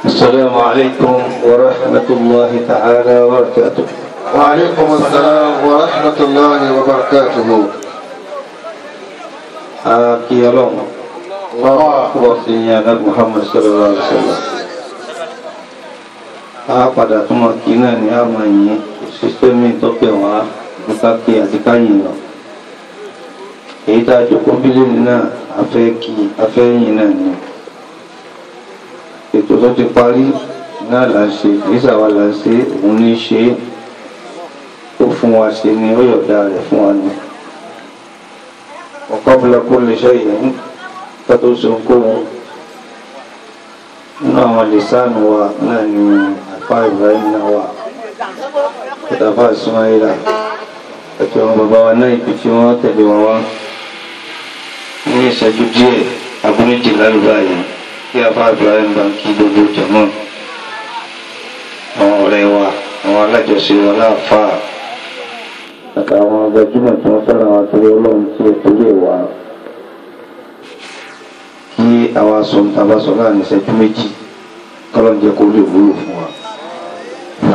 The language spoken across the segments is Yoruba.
السلام عليكم ورحمة الله تعالى وبركاته. وعليكم السلام ورحمة الله وبركاته. Akiyalom Allah Muhammad sallallahu alaihi wasallam. A padà tún máa kí náà ní àmà yìí sísẹ́mì tó pè wá nípa kí àti káyìn lọ. Èyí tá a jókòó bílíọ̀nù náà afẹ́ kí afẹ́ yìn náà ni. Ètò tó ti parí náà là ń ṣe, kìí ṣàwa là ń ṣe, òun ní ṣe é. Ó fún wa ṣe ni, ó yọ̀dá rẹ̀ fún wa ni. Ọ̀kọ́bùlà kó lè ṣe ìyẹn ká tó ṣe ohunkóhun. Nínú àwọn lìsánù wa náà ni àfá Ibrahim náà wà, àtàfà Ismaila, àti àwọn bàbá wa náà ibi tí wọ́n tẹ̀lé wọn wá. Ní ìṣẹ́jú díẹ̀, aago méjìlá ló báyìí kí àfá Ibrahim bá ń kí gbogbo jàmọ́, àwọn ọ̀rẹ́ wa, àwọn alájọṣe wa láàfáà, àtàwọn gbajúmọ̀ tí wọ́n fẹ́ràn wa torí Ọlọ́run tí ó torí ẹ̀ wá. Kí àwa sọ níta bá sọ láàrin ìṣẹ́jú méjì, kọ́lọ́n jẹ́ kó lè wúlò fún wa.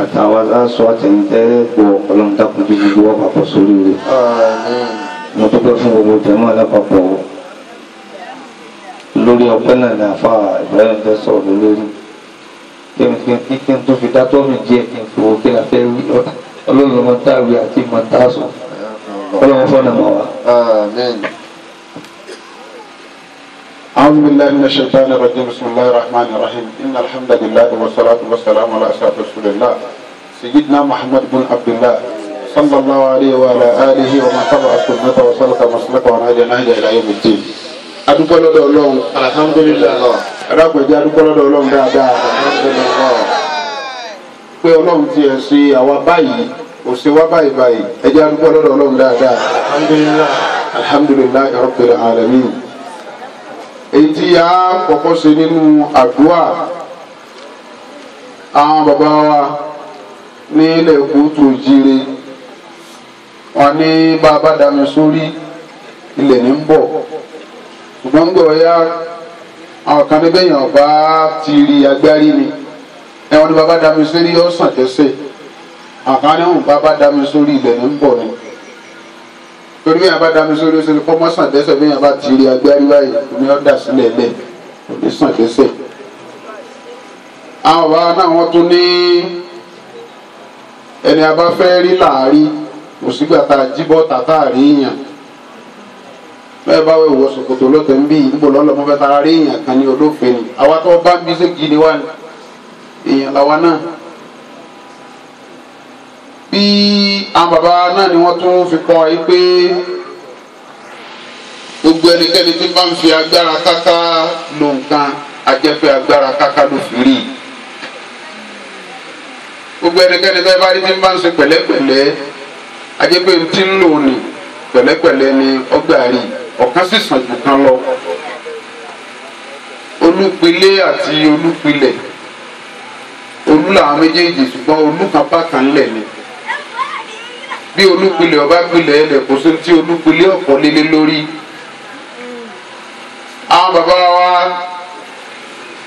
Àtàwọn aṣọ àtẹ̀yìntẹ́ gbọ́ Ọlọ́run dákun jí gbogbo wa papọ̀ sórí rẹ̀. Mo dúpẹ́ fún gbogbo jàmọ́ lápapọ̀. Lórí ọpẹ́ náà ni àfa Ibrahim fẹ́ sọ̀rọ̀ lórí. Kí n tó fi dátọ́ mi díẹ̀ kí n fi wo kí la fẹ́ wí. Ọlọ́run ọmọ tá a wí àti ìmọ̀ tá a sọ. Ọlọ́run fọ́nà mọ̀ wá. أعوذ بالله من الشيطان الرجيم. بسم الله الرحمن الرحيم. إن الحمد لله والصلاة والسلام على أشرف رسول الله سيدنا محمد بن عبد الله صلى الله عليه وعلى آله ومن تبع سنته وسلك مسلكه ونهج نهجه إلى يوم الدين. Adúpẹ́ lọ́dọ̀ Ọlọ́run. Alhamdulillah. Adákùnrin adúpẹ́ lọ́dọ̀ Ọlọ́run dáadáa. Alhamdulillah. Pé Ọlọ́run ti ẹ̀ ṣe àwa báyìí, kò ṣe wá báyìí báyìí. Ẹ jẹ́ adúpẹ́ lọ́dọ̀ Ọlọ́run dáadáa. Alhamdulillah. Alhamdulillah Rabbil alamin. Èyí tí a kọ́kọ́ ṣe nínú àdúrà àwọn bàbá wa ní ilẹ̀ kútù jíire, wọn ní bàbá dami sórí ilẹ̀ ní ń bọ̀, ṣùgbọ́n gbọ́ ya àwọn kan níbẹ̀ yàn bá ti rí agbárí ni ẹ̀wọ̀n ní bàbá dami sórí yóò sàn tẹ́sẹ̀, àwọn kan ní wọn bàbá dami sórí ilẹ̀ ní ń bọ̀ ni, torí bí yàn bá dami sórí ó ṣe kọ́ mọ́ sàn tẹ́sẹ̀, bí yàn bá ti rí agbárí báyìí omi ọ̀dà sílẹ̀ lẹ̀ kò ní sàn tẹ́sẹ̀. Àwọn bàbá náà wọ́n tún ní ẹni a bá fẹ́ rí làárí, kò sígbà tá a jí bọ́ tàtà rí yàn. Bẹ́ẹ̀ bá wẹ̀ wọ ṣòkòtò lọ́tẹ̀ ń bí ìdúgbò lọ́lọ́ mọ́ fẹ́ tara rí èèyàn kan ní olófin ni. Àwa tó bá ń bí ṣé gidi wá ni, èèyàn làwa náà. Bí àwọn bàbá náà ni wọ́n tún fi kọ́ ẹ pé gbogbo ẹnikẹ́ni tí bá ń fi agbára káká lo nǹkan, ajẹ́pẹ́ agbára káká ló fi rí. Gbogbo ẹnikẹ́ni tẹ́ bá rí tí bá ń ṣe pẹ̀lẹ́pẹ̀lẹ́, ajẹ́pẹ́ tí ń lò ní pẹ̀lẹ́pẹ̀lẹ́ ni ọgbà rí, ọ̀kan sì sàn jù kan lọ. Olúpilé àti olúpilẹ̀, olú làwọn méjèèjì, ṣùgbọ́n olú kan bá kan lẹ̀ ni. Bí olúpilẹ̀ ọba pilẹ̀ ẹlẹ̀ kò sí tí olúpilẹ̀ ọ̀pọ̀ lélẹ̀ lórí. Àwọn bàbá wa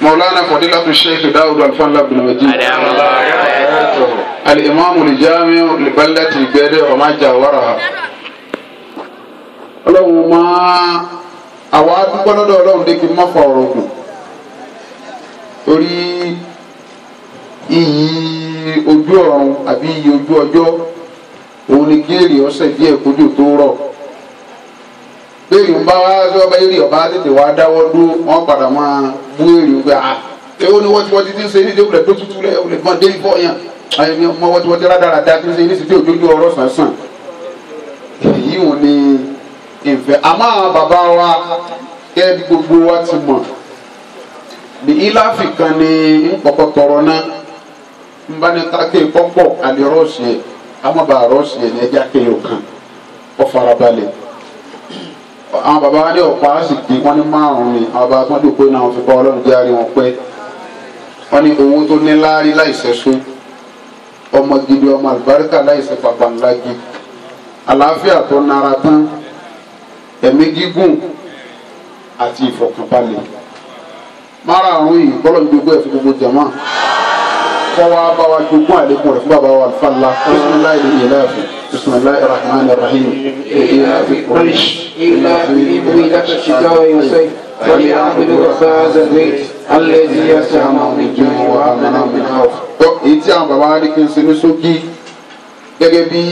Maulana Fadilatu Sheikh Dawud Alfanla Abdulmajid Al-Imam al-Jami' li-Baldati Ìgbẹ́dẹ́ wa ma jawaraha. Ọlọ́run máa àwa dúpẹ́ lọ́dọ̀ Ọlọ́run dé kí n má fa ọ̀rọ̀ kù torí iyì ojú ọ̀run àbí iyì ojú ọjọ́ òun ni kí èrè ọ̀sẹ̀ díẹ̀ kójú tó rọ̀. Béèrè ń bá wá sí ọba èrè ọba tètè wá dáwọ́ dúró wọ́n padà máa bú èrè ń gbé à èwo ni wọ́n ti ti ń ṣe ní ìdíwọ̀lẹ̀ tó tutù lẹ̀ olè gbọ́n dé ifọ̀ yàn àyẹ̀mí ọmọ wọ́n ti rádaràda ti ń ṣe ní ìsìtì òjòjú ọ̀rọ̀ sàn-sàn. Èyí ò ní ìfẹ́. Àmọ́ àwọn bàbá wa gẹ́gẹ́ bí gbogbo wa ti mọ̀ ní ìláfì kan ní nkọ̀kọ̀ tọrọ náà ń bá ní káké pọ́pọ̀ àlè rọ́ọ̀sì ẹ̀ àmọ́ bá rọ́ọ̀sì ẹ̀ ní ẹja kéèyàn kan ó farabalẹ̀. Àwọn bàbá wa ní ọ̀pá àsìkí wọ́n ní márùn-ún ni àwọn bàbá tó ń dòkó náà fi kọ́ Ọlọ́run jẹ́ àárín wọn pẹ́. Wọ́n ní owó tó ní láárí láìsẹ̀só, ọmọ gidi ọmọ àlùbáríkà láìsẹ̀ pàpàǹlági, àlàáfíà tó nara tán, ẹ̀mí gígùn àti ìfọ̀kànbalẹ̀. Márààrún yìí kọ́lọ̀ ń jogún ẹ̀ fún gbogbo jàmá. Kọ́ wa bá wa jogún àlékún rẹ̀ fún bàbá wa Alfanla. Bisimilayi ilafi bisimilayi rahman rahim. Ilafi Quraysh ilafi ilafi shita'i wa sayf falyabudu rabba hadha al-bayt alladhi at'amahum min ju'in wa amanahum min khawf. Tọ́ èyí tí àwọn bàbá wa ní kí n ṣe ní ṣókí gẹ́gẹ́ bí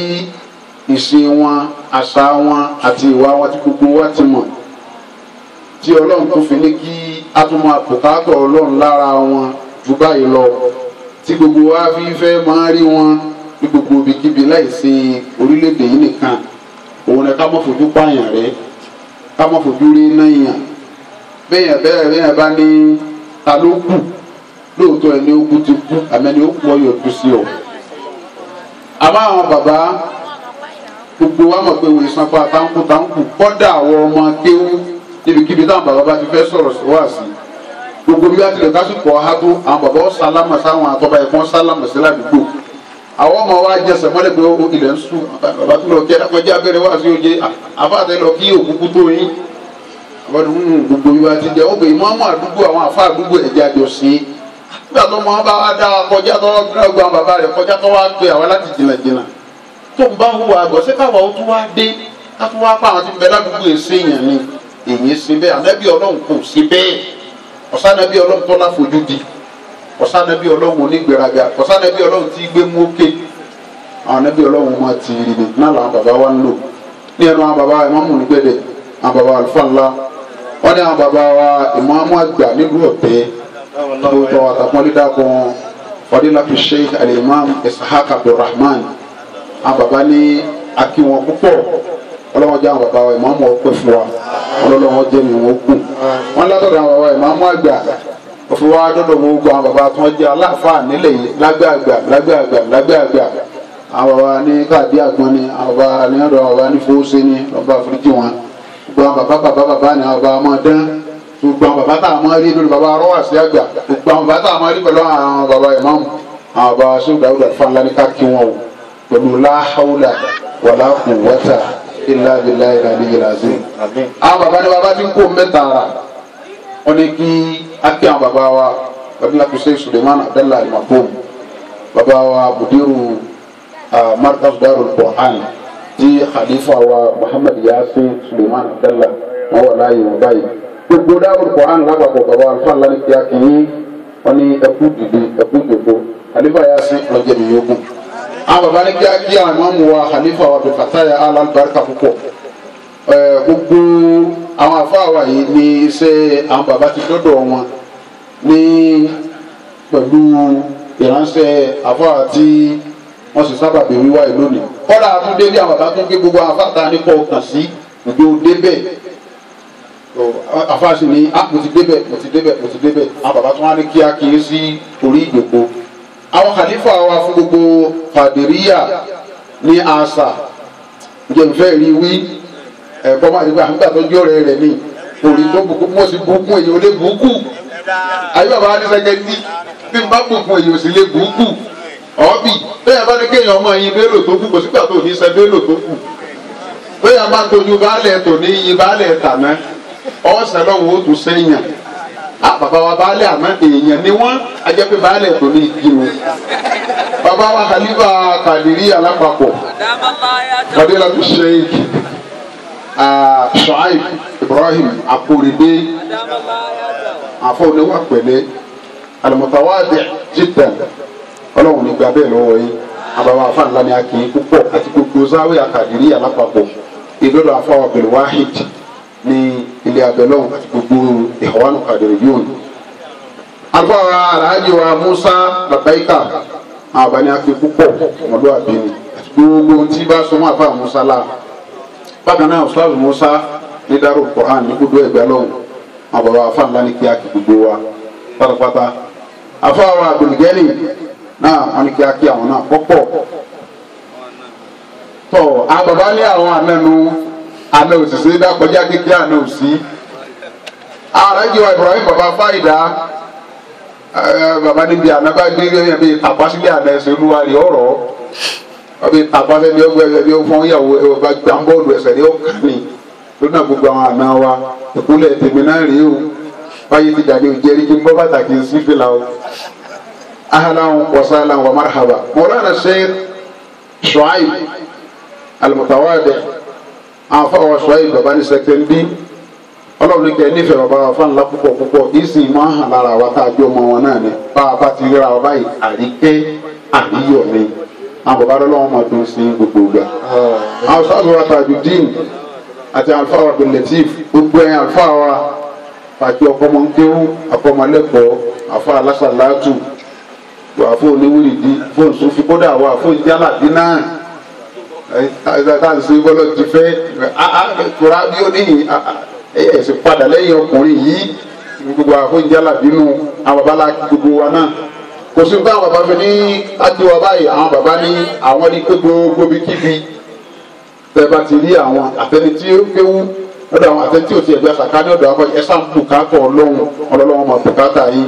ìṣe wọn, àṣà wọn àti ìwà wọn tí gbogbo wa ti mọ̀, tí Ọlọ́run tó fi ní kí a tún máa bùkátà Ọlọ́run lára wọn jù báyìí lọ, tí gbogbo wa fi fẹ́ máa rí wọn ní gbogbo ibikíbi láìsí orílẹ̀-èdè yìí nìkan. Òun ni ká má fojú pààyàn rẹ, ká má fojú rí náyàn. Bẹ́yàn bẹ́ẹ̀ bẹ́yàn bá ní ta ló kù, lóòótọ́ ẹni ó kú ti kú, àmọ́ ẹni ó kú ọyọ̀ kú sí ọ. Àmọ́ àwọn bàbá gbogbo wa mọ̀ pé wòye sanpa táǹkù táǹkù kọ́dà àwọn ọmọ kéwú níbikíbi táwọn bàbá bá ti fẹ́ sọ̀rọ̀ sí wá sí. Gbogbo bí wàá tilẹ̀ kásìkò ọ̀há tó àwọn bàbá ó sálámà sáwọn àtọ́ba ẹ̀kọ́ sálámà sí ládùúgbò. Àwọn ọmọ wa jẹsẹ̀ mọ́lẹ̀ pé ilẹ̀ ń sùn, bàbá tó lọ kí ẹ̀dàkọjá abẹ́rẹ́ wá sí oye, àfáàtẹ́ lọ kí òkúkú tó yín. Gbogbo bí wàá ti jẹ, ó bẹ̀ ìmọ̀ọ́mọ́ àdúgbò àwọn àfáà àdúgbò ẹ̀jẹ̀ àjọ sí. Nígbà tó mọ bá wá dá wa kọjá tó gbọ́ àwọn bàbá rẹ̀ kọjá tó wá pé àwa láti jìnnàjìnnà. Tó ń bá hùwà àgọ́ sí káwa ó tún wá dé, ká tún wá pa àwọn tí ń bẹ ládùúgbò èsì èèyàn ni. Èyí sí bẹ́ẹ̀, ànábì Ọlọ́run kò sí bẹ́ẹ̀. Ọ̀sánàbí Ọlọ́run tó láfojú di, ọ̀sánàbí Ọlọ́run onígbéraga, ọ̀sánàbí Ọlọ́run tí gbé mú ókè. Àwọn ànábì Ọlọ́run máa ti rí ni náà làwọn bàbá wa ń lò. Ní ẹnu àwọn bàbá ìmáàmù Nígbẹ̀dẹ̀, àwọn bàbá àlùfáà ńlá, wọ́n ní àwọn bàbá wa ìmáàmù àgbà nílùú Ọ̀tẹ́ tó tọ́ àtàkùnlé dàkún Fadilatu Sheikh Al-Imam Ishaq Abdulrahman. Àwọn bàbá ní akí wọn púpọ̀. Ọlọ́wọ́n jẹ́ àwọn bàbá wa ìmáàmù ọpẹ́ fún wa, ọlọ́wọ́n jẹ́ mi wọn kù. Wọ́n látọ̀dọ̀ àwọn bàbá ìmáàmù àgbà òfin wa dọ́dọ̀ gbogbo àwọn bàbá tí wọ́n jẹ́ aláàfáà nílẹ̀ yìí lágbẹ́ àgbà lágbẹ́ àgbà lágbẹ́ àgbà. Àwọn bàbá ní káàdì àgbọn ni, àwọn bàbá ní ọ̀dọ̀ àwọn bàbá ní fowóṣe ni, ọba àforíjì wọn. Gbogbo àwọn bàbá bàbá bàbá ni àwọn bàbá máa dán. Gbogbo àwọn bàbá tá a máa rí lórí bàbá arọ́wà sí àgbà. Gbogbo àwọn bàbá tá a máa rí pẹ̀lú àwọn bàbá ìmáàmù. Àwọn bàbá Sheikh Dawud Alfanla ní ká kí wọn o pẹ̀lú la hawla wala quwwata illa billahi al-aliyyil azim. Àwọn bàbá ní bàbá tí ń kó mẹ́ta ara wọ́n ní kí á kí àwọn bàbá wa Fadilatu Sheikh Suleiman Abdallah Al-Maktoum, bàbá wa mudiru Markaz Darul Qur'an tí khalifa wa Muhammad Yasin Suleiman Abdallah wọn wà láàyè wọn báyìí. Gbogbo Darul Qur'an lápapọ̀ bàbá Alfanla ní kí á kí yín, wọ́n ní ẹkú dìde ẹkú jòkó. Khalifa Yasin lọ́jọ́ mi yóò gùn. Àwọn bàbá ní kí àwọn ìmáàmù wa khalifa wa Abdulfatah alálùbáríkà púpọ̀. Gbogbo àwọn àfáà wa yìí ní iṣẹ́ àwọn bàbá ti dọ́dọ̀ wọn ní pẹ̀lú ìránṣẹ́ àfáà tí wọ́n sì sábà bí wíwá yìí lónìí. Kọ́dà àtúndé bí àwọn bàbá tó ń gbé gbogbo àwọn àfáà tá a ní kọ́ kàn sí ìjọ débẹ̀. Àfáà sì ní mo ti débẹ̀ mo ti débẹ̀ mo ti débẹ̀. Àwọn bàbá tó wá ní kí á kí í sí orí ìjòkó. Àwọn khalifa wa fún gbogbo Kàdìríyà ní àṣà jẹ̀ǹfẹ́ rí wí ẹ̀kọ́ máa ti gba àgbà tó jọ́ rẹ̀ rẹ̀ ni òrì tó bùkún mọ́ sí bùkún èyí ò lè bùkún. Àyè bàbá wa ní sẹ́kẹ́ndì bí n bá bùkún èyí ò sì lè bùkún. Ọ̀bì bẹ́ẹ̀ bá ní kéèyàn ọmọ yín bélò tó kù kò sígbà tó ní sẹ bélò tó kù. Bẹ́ẹ̀ bá tójú baálẹ̀ tò ní yín baálẹ̀ tàná ọ̀sẹ̀ lọ́wọ́ ó tún sẹ́yìn. Bàbá wa baálẹ̀ àná èèyàn ni wọ́n á jẹ́ pé baálẹ̀ tò ní igi nu. Bàbá wa Khalifa Kadiri alápapọ̀ Fadilatu Sheikh Shuaib Ibrahim Akorede àfọwọ́niwà pẹ̀lẹ́ al-mutawadi' jiddan ọlọ́run ní gba bẹ́ẹ̀ lọ́wọ́ yín àbàwọ̀ afáànlá ni a kì í púpọ̀ àti gbogbo Zawiya Kadiri alápapọ̀ ìdọ́dọ̀ afáwọ̀ Abdulwahid ní ilé abẹ́lọ́hùn àti gbogbo Ikhwanu Qadiriyun. Àlùfáà Alhaji wa Musa Labaika àwọn àbá ni a kì í púpọ̀ ọmọlúwàbí ni àti gbogbo tí bá sọmọ àfáà Musa la bákan náà Ustaz Musa ní Darul Quran ní gbogbo ẹgbẹ́ lọ́hùn àbàwọ̀ afáànlá ni kí a kì gbogbo wa pátápátá. Àfáà Abdulgani náà wọn ni kí a kí àwọn náà pọ̀pọ̀ tọ àwọn bàbá ní àwọn ànánu àná òṣìṣẹ́ dákọjá kékeré àná òsì Alhaji wa Ibrahim bàbá fáìdá bàbá níbi àná bá gbé bí tàpásílẹ̀ àná ẹsẹ̀ olúwa rẹ̀ ọ̀rọ̀ ọbẹ̀ tàpásẹ̀ ní ọgbẹ́ ẹbí fún ìyàwó ọba gbà ń bọ́ọ̀lù ẹsẹ̀ ní ọkàn ni lónà gbogbo àwọn àná wa ìkúnlẹ̀ tèmi náà rèé o báyìí ti dàbí òjẹ́rí kí n bọ́ bàtà kí n sí fìlà o. Ahlan wa sahlan wa marhaba Mawlana Sheikh Shuaib al-Mutawadi' àfọwọ́ Shuaib bàbá ní sẹ́kẹ̀ndí ọlọ́run ní kẹ́ nífẹ̀ẹ́ bàbá wa fáńlá púpọ̀ púpọ̀ ìsìn máa hàn lára wa tá a jọ ọmọ wọn náà ni bá a bá ti ríra wa báyìí àríkẹ́ àríyọ̀ ni àwọn bàbá lọ́wọ́ máa dùn sí gbogbo ìgbà. Àwọn sábà wa Tajudeen àti àlùfáà wa Abdul-Lateef gbogbo ẹ̀yìn àlùfáà wa pàtó ọkọ̀mọ̀kéwú àkọ́mọlẹ́kọ̀ọ́ àfọ alásàlátù wà fún oníwìrìdì fún sùfì kódà wà fún jálàbí náà tá à ń ṣe bọ́lọ̀ ti fẹ́ kura bí ó níyì ẹ̀sìn padà lẹ́yìn ọkùnrin yìí gbogbo àfún jálàbí nù àwọn bàbá la gbogbo wa náà kò sí fún àwọn bàbá fi ní láti wà báyìí àwọn bàbá ní àwọn ní pé gbogbo bí kíbi tẹ́ bá ti rí àwọn àtẹni tí ó kéwú lọ́dọ̀ àwọn àtẹni tí ò ti ẹ̀gbẹ́ sàká ní ọ̀dọ̀ àwọn ẹ̀sán bùkátà ọlọ́run ọlọ́run máa bùkátà yín.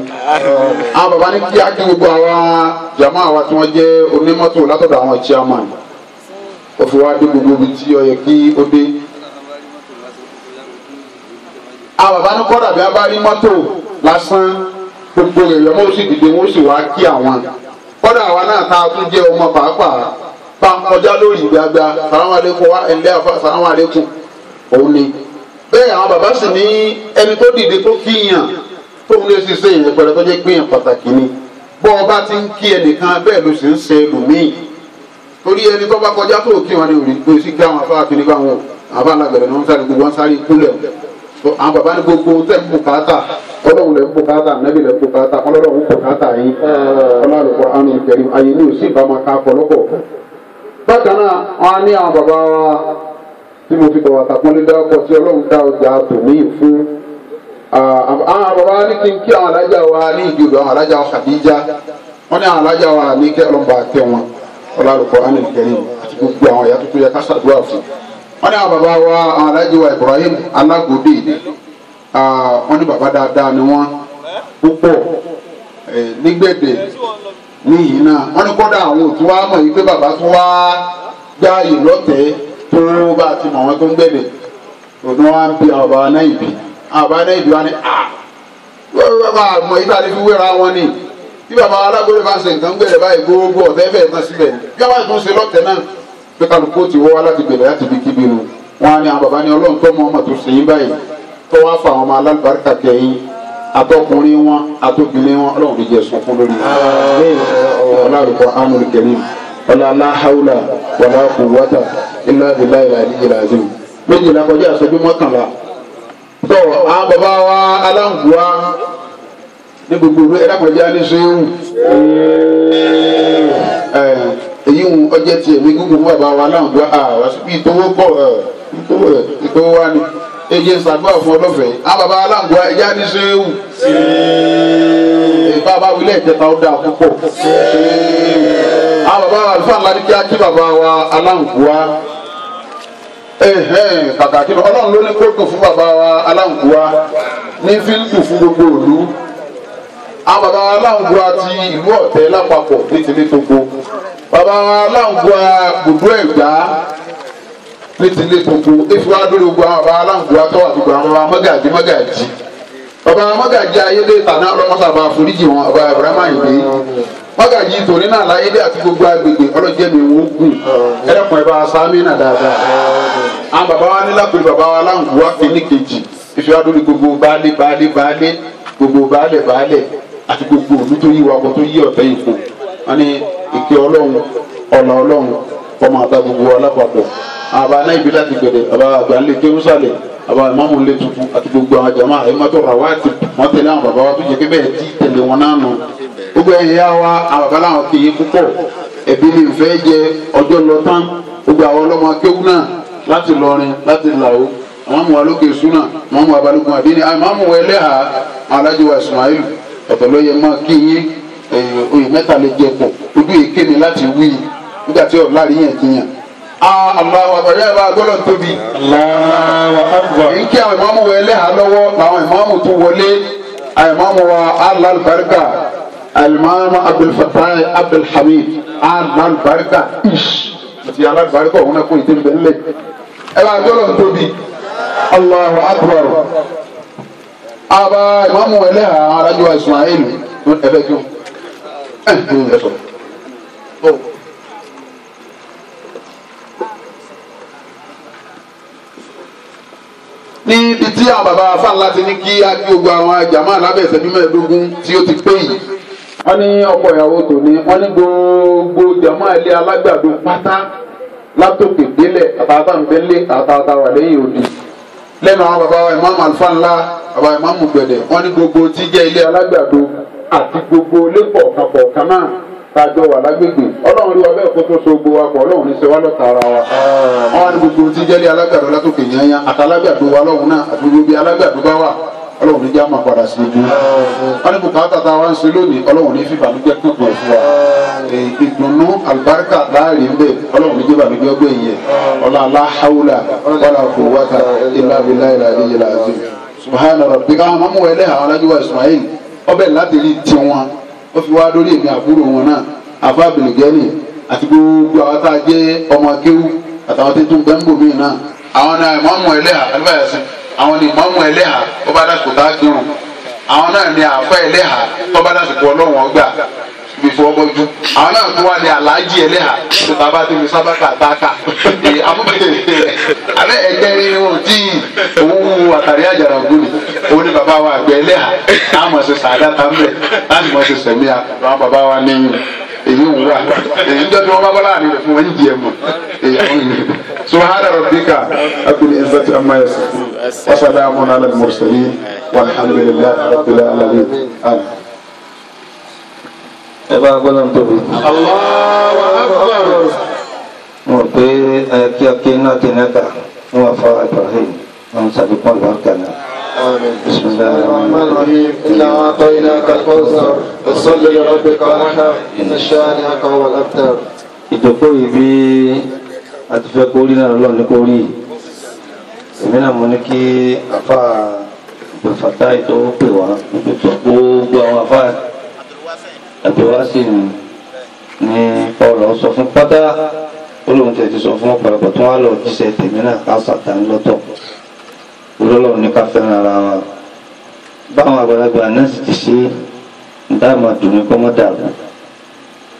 Àwọn bàbá ní kí á kí gbogbo àwọn jàmá àwa tí wọ́n jẹ́ onímọ́tò látọ̀dọ̀ àwọn chairman ó fi wá dé gbogbo ibi tí ó yẹ kí ó dé. Àwọn bàbá ní kọ́dà bí a bá rí mọ́tò lásán gbogbo èèyàn mọ́ ó sì dìde wọ́n sì wá kí àwọn. Kọ́dà àwa náà tá a tún jẹ́ ọmọ pàápàá bá ń kọjá lórí gbagba sàlámù alaykum wa ẹ̀lẹ́ àfa sàlámù alaykum òun ni. Bẹ́ẹ̀ àwọn bàbá sì ní ẹni tó dìde tó kíyàn tóun lè ṣiṣẹ́ ìyẹn pẹ̀lú tó jẹ́ gbìyàn pàtàkì ni. Bọ́ ọba ti ń kí ẹnìkan bẹ́ẹ̀ ló sì ń ṣe ẹlòmíì. Torí ẹni tó bá kọjá tó kí wọn ni òní pé sí kí àwọn afá kìíní bá wọn àbá alágbẹ̀rẹ̀ ni wọ́n sáré gbogbo wọn sáré kúlẹ̀ o. Àwọn bàbá ní gbogbo tẹ̀ ń bùkátà ọlọ́run lẹ̀ ń bùkátà nẹ́bí lẹ̀ ń bùkátà ọlọ́run ń bùkátà yín ọlọ́run kọ́ àmì ìkẹrin ayé ní òsì ìbámu ká pọ̀lọ́pọ̀. Bákan náà wọn á ní àwọn bàbá wa tí mo fi tọ̀wọ̀ àtàkùnlé dákọ̀ tí ọlọ́run dá ọjà tòmí fún. Àwọn bàbá ní kí n kí àwọn alájà wa ní ìjọba àwọn alájà wa Khadija wọn ní àwọn alájà wa ní kí ọlọ́run bá tẹ wọn ọlọ́run kọ́ àmì ìkẹrin àti gbogbo àwọn ìyá tuntun yẹ ká ṣàdúrà fún. Wọ́n ní àwọn bàbá wa àwọn alájì wa Ibrahim Alágòdè wọ́n ní bàbá dáadáa ni wọ́n púpọ̀ nígbèdè níyì náà wọ́n ní kódà àwọn òtún wá mọ̀ yìí pé bàbá tún wá gbáàyè lọ́tẹ̀ẹ́ tó bá ti mọ̀ wọ́n tó ń gbèdè òtún wá ń bi àwọn bàbá náà ìbí àwọn bàbá náà ìbí wa ní à bàbá àmọ́ yìí tàbí fi wéra wọn ni tí bàbá Alágòdè bá ń ṣe nǹkan gbèdè báyìí gbogbo ọ̀tẹ́ fẹ́ẹ̀ tán síbẹ̀ bí wọ́n bá tún ṣe lọ́tẹ̀ẹ́ náà pé kálukú ti wọ́ wá láti gbèrè láti fi kíbi nu wọn á ní àwọn bàbá ní ọlọ́run tó mọ ọmọ tó ṣe yín báyìí tó wá fa àwọn ọmọ alálùbáríkà kẹyìn àtọkùnrin wọn àtọkùnrin wọn ọlọ́run ní jẹ́ sunkún lórí ọlọ́run kọ́ amúlù kẹrin ọlá aláhàúlà wàlá quwwata illa billahi al-aliyyil azim méjìlá kọjá àṣẹjú mọ́kànlá tó àwọn bàbá wa aláǹgbá ní gbogbo ìlú ẹ̀dá kọjá ní sẹ́wù èyí ń ọjẹ́ tiẹ̀ mi gúngùn fún bàbá wa aláǹgbá àwọn ìtòwó pọ̀ ìtòwó wa ni èyí ń ṣàdúrà fún ọlọ́fẹ̀ẹ́ àwọn bàbá aláǹgbá ẹ̀yá ní sẹ́wù bàbá wílẹ̀ ìjẹta ó dáa púpọ̀ àwọn bàbá àlùfáà ńlá ní kí á kí bàbá wa aláǹgbá kàkà kí ọlọ́run ló ní kó dùn fún bàbá wa aláǹgbá ní fi ń dùn fún gbogbo ìlú. Àwọn bàbá wa Aláǹgbá ti ìlú Ọ̀tẹ́ lápapọ̀ ní tilé tóko. Bàbá wa Aláǹgbá Bùdó Ẹ̀gbá ní tilé tóko. Efi wa dórí gbogbo àwọn bàbá Aláǹgbá tó wà gbogbo àwọn bàbá mọ́gàjì mọ́gàjì. Bàbá mọ́gàjì ayédè tàná ọlọ́mọ́sàbà foríjì wọn bàbá Ibrahima Ayinde. Mọ́gàjì tòní náà láyédè àti gbogbo agbègbè ọlọ́jẹ́ mi wọ́n gùn. Ẹlẹ́kùn ẹ̀ bá sáámi náà dáadáa. Àwọn bàbá wa ní lápẹ̀lú bàbá wa Aláǹgbá kìíní kejì. Efi wa dórí gbogbo baálé baálé baálé gbogbo baálé baálé àti gbogbo òlú tó yí wakọ tó yí Ọ̀tẹ́ ìfò. Wọ́n ní ìkẹ́ Ọlọ́run ọ̀nà Ọlọ́run kọ́mọ àtà gbogbo wa lápapọ̀. Àbá náà ibi láti gbẹ̀dẹ̀ àbá àgbà ńlẹ̀ kéwúsàlẹ̀ àbá ìmáàmù ńlẹ̀ tuntun àti gbogbo àwọn jàmá àyèmọ́tò ràwáàtì wọ́n tẹ̀lé àwọn bàbá wa tó jẹ́ pé bẹ́ẹ̀ tí tẹ̀lé wọn náà nù. Gbogbo ẹ̀yìn yá wa àwọn bàbá làwọn kì í púpọ̀ ẹ̀bí ni ìfẹ́ jẹ ọjọ́ lọ tán. Gbogbo àwọn ọlọ́mọ kéwú náà láti lọrin láti làwọ́ àwọn mú wa lókè súnà àwọn mú wa balógun àdínní àwọn mú wa ẹlẹ́hà alájọ wa Ismail ọ̀tọ̀ ló yẹ máa kí yín oyè mẹ́ta lè jẹ pọ̀ ojú èké ni láti wí nígbà tí ọ̀la rí yẹn jiyàn. Allahu Akbar yóò bá gbọ́dọ̀ tóbi. Allahu Akbar. Èyí kí àwọn ìmáàmù wa ẹlẹ́hà lọ́wọ́ làwọn ìmáàmù tó wọlé àwọn ìmáàmù wa alálùbáríkà alimami Abdulfatai Abdulhamid alálùbáríkà ish àti alálùbáríkà òun náà kó ìdí nbẹ̀ ńlẹ̀. Ẹ bá gbọ́dọ̀ tóbi. Allahu Akbar. Aba ìmáàmù ẹlẹ́hà alájọ Ismail ẹ̀fẹ̀ kí o ẹ sọ. Níbi tí àwọn bàbá afáàlá ti ní kí á kí gbogbo àwọn jàmáà lábẹ́ ìṣẹ́jú mẹ́ẹ̀ẹ́dógún tí ó ti pé yìí. Wọ́n ní ọkọ ìyàwó tòní wọ́n ní gbogbo jàmáà ilé alágbàdo pátá látòkè délẹ̀ àtàtà ń bẹ́lẹ̀ àtàtà wà lẹ́yìn òdì. Lẹ́nu àwọn bàbá wa ìmáàmù Alfa ńlá bàbá ìmáàmù Gbẹ̀dẹ̀ wọ́n ní gbogbo tí jẹ́ ilé alágbàdo àti gbogbo ilé kọ̀ọ̀kan kọ̀ọ̀kan náà tàjọ wà lágbègbè. Ọlọ́run rí wa bẹ́ẹ̀ kó tó so gbogbo wa pọ̀ Ọlọ́run ní ṣe wá lọ́ta ara wa. Wọ́n ní gbogbo tí jẹ́ ilé alágbàdo látòkè yányá àtàlágbàdo wa lọ́hùn náà àti gbogbo bí alágbàdo bá wà Ọlọ́run ní já máa padà sí ibu. Wọ́n ní bùkátà tá a wá ń ṣe lónìí Ọlọ́run ní fìbànújẹ́ kankan fún wa. Ìdùnnú àlùbáríkà láàrin ń bẹ Ọlọ́run ní jẹ́bànújẹ́ ọgbẹ́ yẹn. Ọlá la hawla wala quwwata illa billahi al-aliyyil azim. Subhana rabbika àwọn ọmọ ẹlẹ́hà alájúwà Ismail ọbẹ̀ láti rí tiwọn ó fi wá lórí èmi àbúrò wọn náà àfa bìlìgẹ́nì àti gbogbo àwọn tá a jẹ́ ọmọ akéwù àtàwọn tó tún bẹ́ńbò míì náà. Àwọn náà ìmáàmù ẹlẹ́hà alibáyàsí àwọn ni ìmáàmù ẹlẹ́hà tó bá dàsìkò tá a kírun àwọn náà ni àfa ẹlẹ́hà tó bá dàsìkò Ọlọ́run ọgbà bí fọwọ́ bọ́jú àwọn náà tó wà ní aláàjì ẹlẹ́hà tó tá a bá ti fi sábàkà táàkà alẹ́ ẹgbẹ́ irun tí òun àtàrí àjàrà ògùn ni òun ni bàbá wa àgbẹ̀ ẹlẹ́hà táwọn mọ̀ ṣe sàádá tá ń bẹ̀ láti mọ̀ ṣe sẹ̀mí àwọn bàbá wa ní èyí ń wà èyí ń jọ́ tí wọ́n bá bọ́ láàrin rẹ̀ fún wọn ń jẹ mọ̀ subhana rabbika rabbil izzati amma yasifun wa salamun ala al-mursalin walhamdulillahi rabbil alamin. Ẹ bá gbọ́dọ̀ tóbi. Allahu Akbar. Mo rò pé kí ọkẹ́ náà ti náà fún àfa Ibrahim wọn ṣàfikún àlùbáríkà náà. بسم الله الرحمن الرحيم إنا أعطيناك الكوثر فصل لربك وانحر إن شانئك هو الأبتر. Ìjókòó yìí bí a ti fẹ́ kórí náà lọ́ọ̀ ní kórí. Èmi náà mo ní kí àfa Abdulfatai tó pè wá gbogbo àwọn àfa àbíwáṣí ni ọ̀rọ̀ sọ fún pátá olóhùn tẹ̀ ti sọ fún ọ̀pọ̀lọpọ̀ tó wá lọ jíṣẹ́ tèmi náà ká sàtàn lọ́tọ̀ olólùwọ̀n ní ká fẹ́ràn ara wa báwọn àgbàlagbà náà sì ti ṣe ń dá máa dùn ní kọ́mọ́ dàrú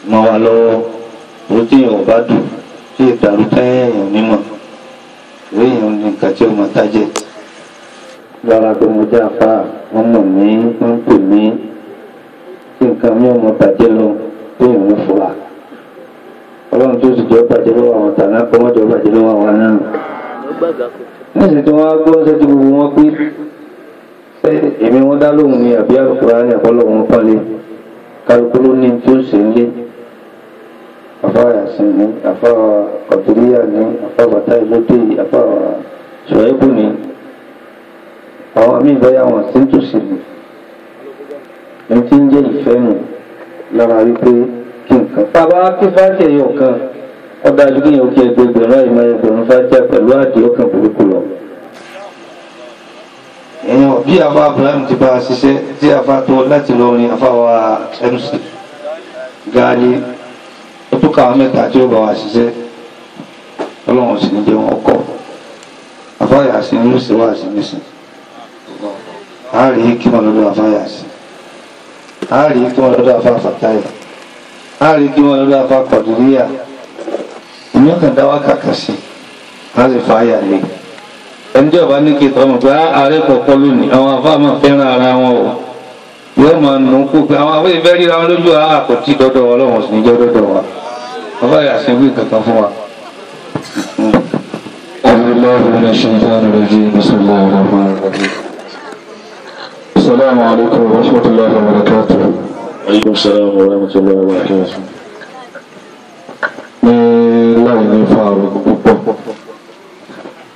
mọ́ wa lọ́wọ́ orí tí èèyàn ò bá dùn tí ìdàrú tán èèyàn onímọ̀ ìwé èèyàn ní nǹkan tí ó máa tájẹ́ lára pé mo jẹ́ àfa wọ́n mọ̀ mí wọ́n ń pè mí tí nǹkan mi ò mọ bàjẹ́ lọ tó ìwọ̀n fura Ọlọ́run tó sì jọ bàjẹ́ lọ́wọ́ àwọn tàná kọ́ mọ́jọ bàjẹ́ lọ́wọ́ àwọn náà. Níṣẹ́ tí wọ́n á gbọ́ ṣé tí gbogbo wọn pé ṣé èmi wọn dá lóhùn ni àbí àlùkùránì ní àbọ́lọ̀ wọn pọ́nlé kálukú ló ní tí ó ṣe ń lé àfa Yasin ní àfa Kọ̀dúríyà ní àfa bàtà ìlódé àfa Ṣùwẹ́bù ní àwọn àmì ìbáyà wọn sí tòsí ni ẹni tí ń jẹ́ ìfẹ́ nù lára wípé kí nǹkan. Bàbá kí fáńtì ẹ̀yọ̀ kan ó dájú kí èèyàn kí ẹgbẹgbẹ̀rún àìmọ̀ ẹgbẹ̀rún fáńtì pẹ̀lú àdìẹ ọkàn burúkú lọ. Èèyàn Bí àfa Ibrahim ti bá a ṣiṣẹ́ tí àfa tó láti lọ rin àfa wa MC Gaali ó tún káwọn mẹ́ta tí ó bá wa ṣiṣẹ́ ọlọ́run sì ní jẹ́ wọn kọ́ àfa Yasin ló ṣe wá sí nísìn àárí kí wọn lọ́dọ̀ àfa Yasin àárí kí wọn lọ́dọ̀ àfa Fatai àárí kí wọn lọ́dọ̀ àfa Kọ̀dùríyà ìyẹn kan dá wá kàkà sí a sì fa àyà lé ẹni tí ọba ní kí tọmọ pé ààrẹ kọ̀ọ̀kan lónìí àwọn afá máa fẹ́ràn ara wọn o yóò máa nù kú pé àwọn afá ìfẹ́ ríra wọn lójú àá kò tí dọ́dọ̀ wọn lọ́wọ́ sì ní jẹ́ dọ́dọ̀ wa afá Yasin wí kankan fún wa. أعوذ بالله من الشيطان الرجيم بسم الله الرحمن الرحيم السلام عليكم ورحمة الله وبركاته. وعليكم السلام ورحمة الله وبركاته. Ní láì ní fa àrùn púpọ̀,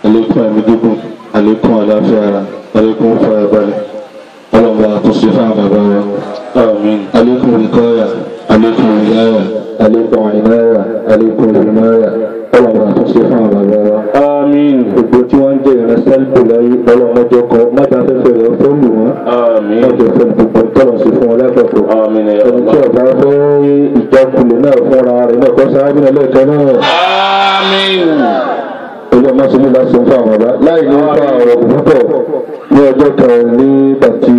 àlékún ẹ̀mí gígùn, àlékún àlàáfíà ara, àlékún fàyàbalẹ̀, ọlọ́mọba àtúnṣe fáwọn bàbá wa. Àmín. Àlékún ìkọ́yà, àlékún ìyáyà, àlékún ìnáyà, àlékún ìnáyà, ọlọ́mọba àtúnṣe fáwọn bàbá wa. Àmín. Gbogbo tí wọ́n ń jẹ́ ìránṣẹ́ láyé ọlọ́mọdé kan mọ́jà fẹ́fẹ́ rẹ̀ fẹ́ lù wọ́n. Àmín. Mọ́jà fẹ́ gbogbo tọ́lọ̀ sí fún wọn lápapọ̀. Àmín ya Ẹni tí Allah. ọba fẹ́ ìjákulẹ̀ náà fúnra rẹ̀ náà kọ́ sáájú náà lẹ́ẹ̀kan náà. Àmín. Olú ọmọ sọ nílá sọ fún àwọn bàbá láì ní fa ọ̀rọ̀ púpọ̀ ní ọjọ́ kan nígbà tí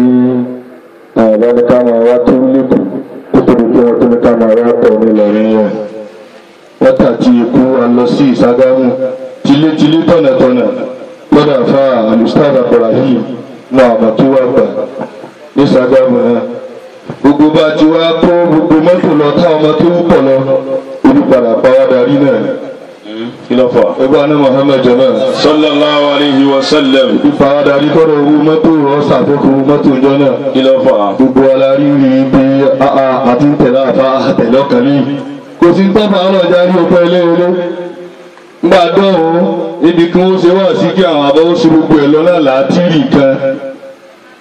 àwọn bàbá ní ká máa wá tó lẹ́kọ̀ọ́ kó tó di pé wọ́n tó ní ká máa wá tọ̀ ní Ìlọrin yẹn. Wákàtí ikú a lọ sí Ìságámù tilétilé tọ̀nàtọ̀nà lọ́dà fa alustaz Ibrahim mọ àmọ́ tó wà gbà ní Ìságámù náà. Gbogbo bá ti wá kó gbogbo mọ́tò lọ táwọn ọmọ tó ń pọ̀ lọ olùpadà pa wá darí náà. Kí ló fà? Ẹgbẹ́ àná Muhammad jama. Sallallahu alayhi wa sallam. Ìfaradà ní kọ́rọ̀ owó mọ́tò rọ̀ ṣàfikún owó mọ́tò ìjọ náà. Kí ló fà? Gbogbo alárí rí i pé àà àti ń tẹ̀lé àfa àtẹ̀lé ọkàn mi. Kò sí tọ́fà ọlọ́jà ní ọpẹ́ ilé ilé. Ngbà dọ́hùn ibi kí wọ́n ṣe wá sí kí àwọn àbọ̀ ó ṣe gbogbo ẹ̀ lọ́nà làátìrì kan.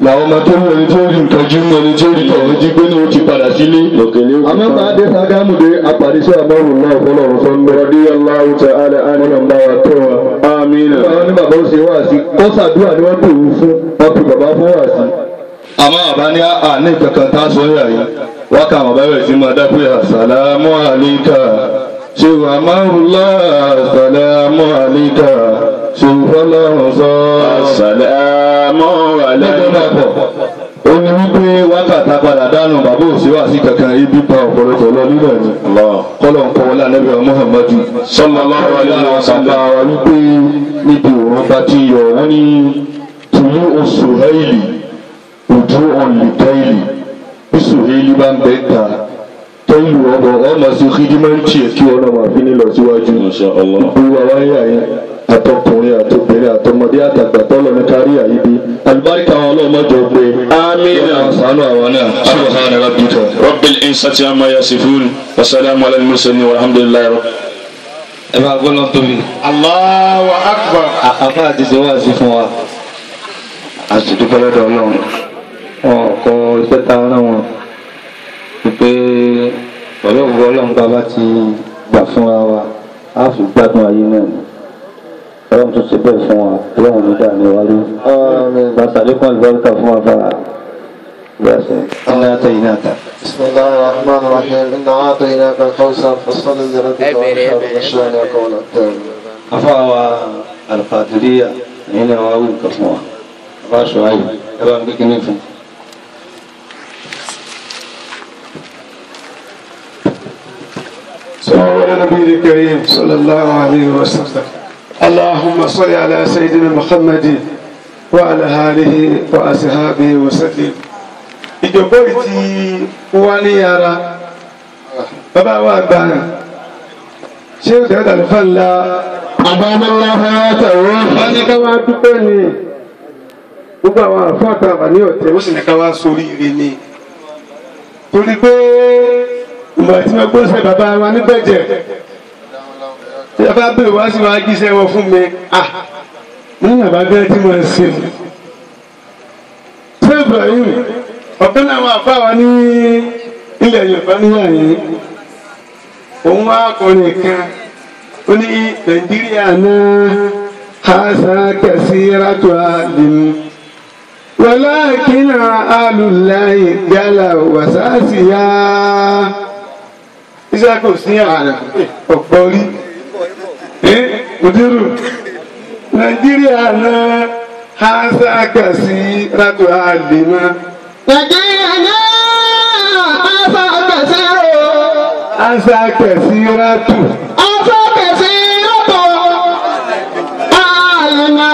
Làwọn ọmọ tó wù ẹni tó rí nǹkan jí mú ẹni tó rí tọ̀hún jí gbé ní o ti padà sílé. Lòkèlè ó ti Àmọ́ bá dé Sàgámù dé apàdé sí àmọ́rùn náà fọlọ́run sọ́nbẹ́. Radiyallahu ta'ala anhu. Ọlọ́run bá wa tó wa. Àmín. Àwọn ní bàbá ó ṣe wá sí kọ́sàdúrà ni wọ́n pè wú fún wọ́n pe bàbá fún wá sí. Àmọ́ bàbá ní àní kankan tá a sọ yà yìí wọ́n kà bàbá bẹ̀rẹ̀ sí máa dá pé àsàlámù àlíkà ṣé wà márùlá àsàlámù àlíkà ṣé fọlọ́run sọ. Assalamu Lẹ́gbẹ̀ẹ́ alaykum. máa pọ̀ ó ní wípé wákàtá padà dánù bàbá ò sí wá sí kankan ibi pa ọ̀pọ̀lọpọ̀ lọ nílẹ̀ ni Allah. kọ́lọ̀ ń kọ́ wọlé ànábì wa Muhammadu Sallallahu alayhi wa sallam. bàbá wa wípé níbi òun bá ti yọ wọ́n ní tùlú oṣù hẹ́ẹ̀lì ojú ọ̀nlẹ̀ tẹ́ẹ̀lì bí sùhẹ́ẹ̀lì bá ń bẹ́ ta tẹ́ẹ̀lì ọ̀bọ̀ ọmọ sí kídímẹ́ǹtì ẹ̀ kí ọ̀nà máa fi ní lọ síwájú Masha Allah. gbogbo àwa ń yà yín àtọkùnrin àtobìnrin àtọmọdé àtàgbà tọ́lọ̀ ní kárí àyíbí àlùbáríkà àwọn ọlọ́mọdé pé Àmín. ṣàánú àwọn náà subhana rabbika. Rabbil izzati amma yasifun wa salamun ala al-mursalin walhamdulillahi rabbil ẹ bá gbọ́dọ̀ tóbi. Allahu akbar. Àfa àti ṣe wá sí fún wa a sì dúpẹ́ lọ́dọ̀ Ọlọ́run wọn kọ iṣẹ́ ta rán wọn pé pẹ̀lú ògbó Ọlọ́run bá bá ti gbà fúnra wa a fi gbádùn ayé náà ni Ọlọ́run tó ṣe bẹ́ẹ̀ fún wa Ọlọ́run ní dàní wa rí bàtàlékún àlùbáríkà fún wa bá gbàṣẹ. Ọlọ́run àtẹ̀yìn náà ta. بسم الله الرحمن الرحيم إنا أعطيناك الكوثر فصل لربك وانحر إن شانئك هو الأبتر. Afa wa Al-Qadiriyya ẹ̀yin náà wá wí nǹkan fún wa bá aṣọ ayé ẹ bá ń gbé kínní fún un. صلى على النبي الكريم صلى الله عليه وسلم اللهم صل على سيدنا محمد وعلى آله وأصحابه وسلم. Ìjókòó yìí ti wá ní ara bàbá wa àgbà ṣé o tẹ̀lé tàlífà ńlá wọ́n ní ká wá dúpẹ́ ni gbogbo àwọn àfáàtà àbá ní ọ̀tẹ̀ ó sì ní ká wá sórí ire ni torí pé ìgbà tí wọ́n gbọ́sẹ̀ bàbá wa níbẹ̀jẹ̀ tí a bá bèrè wá sí wa jíṣẹ́ wọn fún mi ah ní bàbá bẹ́ẹ̀ tí mo ń ṣe ṣé Ibrahim ọ̀kan náà àwọn àfáà wa ní ilẹ̀ Yorùbá níyà yìí òun wá kọrin kan ó ní Nàìjíríà náà hasa kẹsíra tó a lè mú wá Walakin alulayi gala wasasiya. Iṣẹ́ kò sí ọ̀pọ̀ rí. Òdúró Nàìjíríà náà hásá kàsí rátò àlèmá. Nàìjíríà náà hásá kàsí rò. Hásá kàsí rátò. Hásá kàsí rátò àlèmá.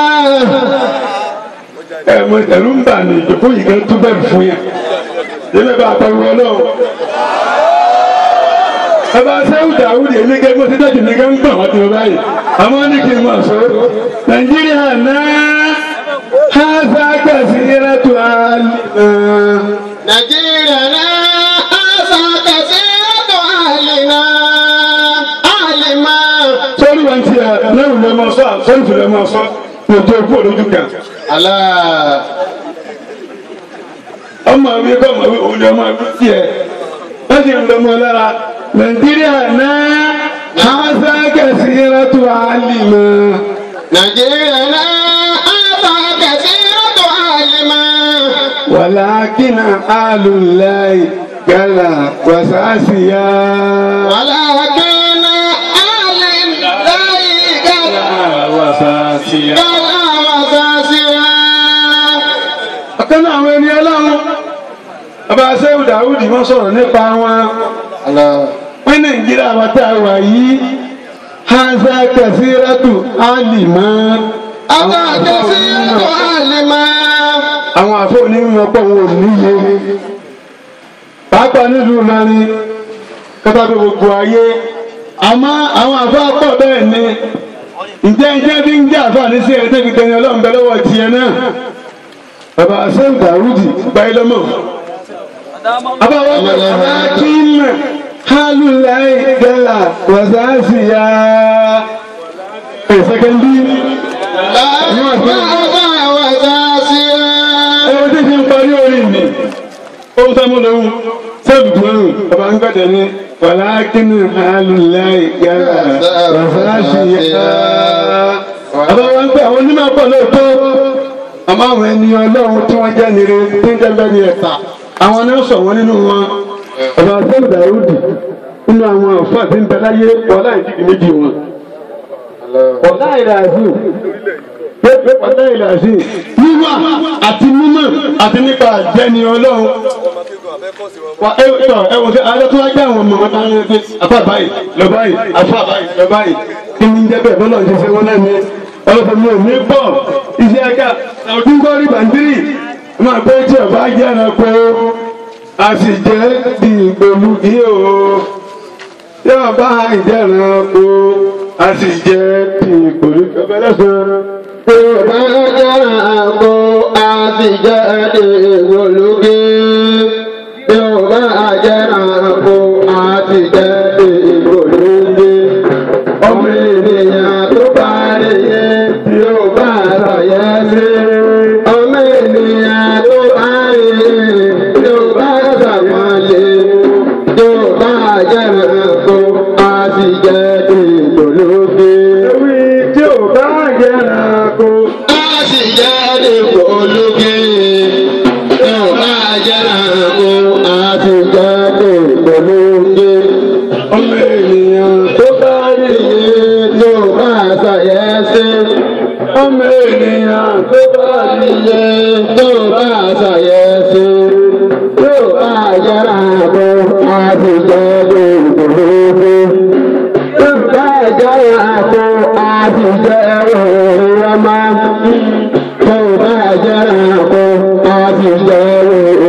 Ẹ̀rù ń bà ní ìjòkó yìí kan tó bẹ̀rù fún yẹn. Yẹ́nbẹ̀ bá pariwo ọlọ́run. Bàbá Sẹ́wù Dàwúdì èmi gẹ́gẹ́ bó ṣe dájú ní gẹ́gẹ́ ń gbọ̀n wọ́n ti wọ́n báyìí. Àmọ́ ní kí n mọ̀ sọ. Nàìjíríà náà hásá kàsí rátò àlèmá. Nàìjíríà náà hásá kàsí rátò àlèmá. Àlèmá. Sọ́rí wa ti ẹ̀ lẹ́rù lẹ́mọ sọ sọ́rí tù lẹ́mọ sọ ní ojú ẹkú olójú kan. Allah. Ọmọ mi kọ́ ọmọ mi òun ni ọmọ mi tiẹ̀. Wọ́n sì ń lọ́mọ lára. Nàìjíríà náà hásá kàsí rátò àlèmá. Nàìjíríà náà hásá kàsí rátò àlèmá. Walakin alulayi gala wasasiya. Walakin alulayi gala wasasiya. Gala wasasiya. Ọ̀kan náà àwọn ẹni ọlọ́run. Bàbá Sẹ́wù Dàwúdì wọ́n sọ̀rọ̀ nípa wọn. Wọ́n Nàìjíríà wa tá a wà yìí. Hásá kàsí rátò àlèmá. Hásá kàsí rátò àlèmá. Àwọn àfọ onímọ̀ pọ̀ wọn ò níye. Pàápàá nílùú Ìlọrin kọ́tà tó gbogbo ayé. Àmọ́ àwọn àfọ pọ̀ bẹ́ẹ̀ ni. Ǹjẹ́ bí ń jẹ́ àfọ àní sí ẹni tẹ́bi tẹni ọlọ́run bẹ lọ́wọ́ tiẹ̀ náà. Bàbá Sẹ́wù Dàwúdì báyìí lọ́mọ. Bàbá wọn bá kí n hálùláì gẹ́là wàsáàsìyà. Ẹ̀sẹ̀kẹ́ndí. Ẹ̀wọ̀n tí fi ń parí orin mi. Ohun tá a mú lòun sẹ́ẹ̀bù tó ń rùn. Bàbá ń gbàdẹ̀ ní wàlákínú hálùláì gẹ́là wàsáàsìyà. Bàbá wọn gbé àwọn onímọ̀ pọ̀ lóòótọ́. Àmọ́ àwọn ẹni ọlọ́run tí wọ́n jẹ́ nire tí ń jẹ́ lẹ́ni ẹ̀ta. Àwọn náà sọ wọn nínú wọn. Bàbá Sẹ́wù Dàwúdì nínú àwọn àfáà tí ń bẹ láyé ọ̀la ìdíje méjì wọn. Ọ̀la ìlàzí ọ̀la ìlàzí wíwà àti mímọ̀ àti nípa àjẹni ọlọ́run. Ẹ̀wọ̀n sí alẹ́ tó wá gbé àwọn ọmọ wọn bá ń gbé afá báyìí lọ báyìí afá báyìí lọ báyìí kí ni ń jẹ́ bẹ́ẹ̀ bọ́lá ń ṣe ṣe wọn náà ní ọlọ́pàá mi ò ní bọ̀ iṣẹ́ ẹ̀ka ọdúnkọ́rí bàndírì máa pé tí ọba jẹ́ ẹranko a sì jẹ́ bí ìgbòlugi o tí ọba jẹ́ ẹranko a sì jẹ́ bí ìgbòlugi ọba lọ́sàn-án. Tí ọba jẹ́ ẹranko a sì jẹ́ bí ìgbòlugi. Tí ọba jẹ́ ẹranko a sì jẹ́ bí ìgbòlugi. Ọmọ ènìyàn tó bá rí yé tí ó bá ṣàyẹ̀ sí. Ọmọ ènìyàn tó bá rí yé tí ó bá ṣàpọ́nlé. Tí ó bá jẹ́ ẹranko a sì jẹ́ ìgbòlugi. Ewì tí ó bá jẹ́ ẹranko a sì jẹ́ ìgbòlugi. Tí ó bá jẹ́ ẹranko a sì jẹ́ ìgbòlugi. Ọmọ ènìyàn tó bá rí yé tí ó bá ṣàyẹ̀ sí. Ọmọ ènìyàn tó bá rí yé tó bá ṣàyẹ̀ sí. Tó bá jẹ́ ẹranko a sì jẹ́ ìgbòlugi. Tó bá jẹ́ ẹranko a sì jẹ́ òrìrọ̀mọ́. Tó bá jẹ́ ẹranko a sì jẹ́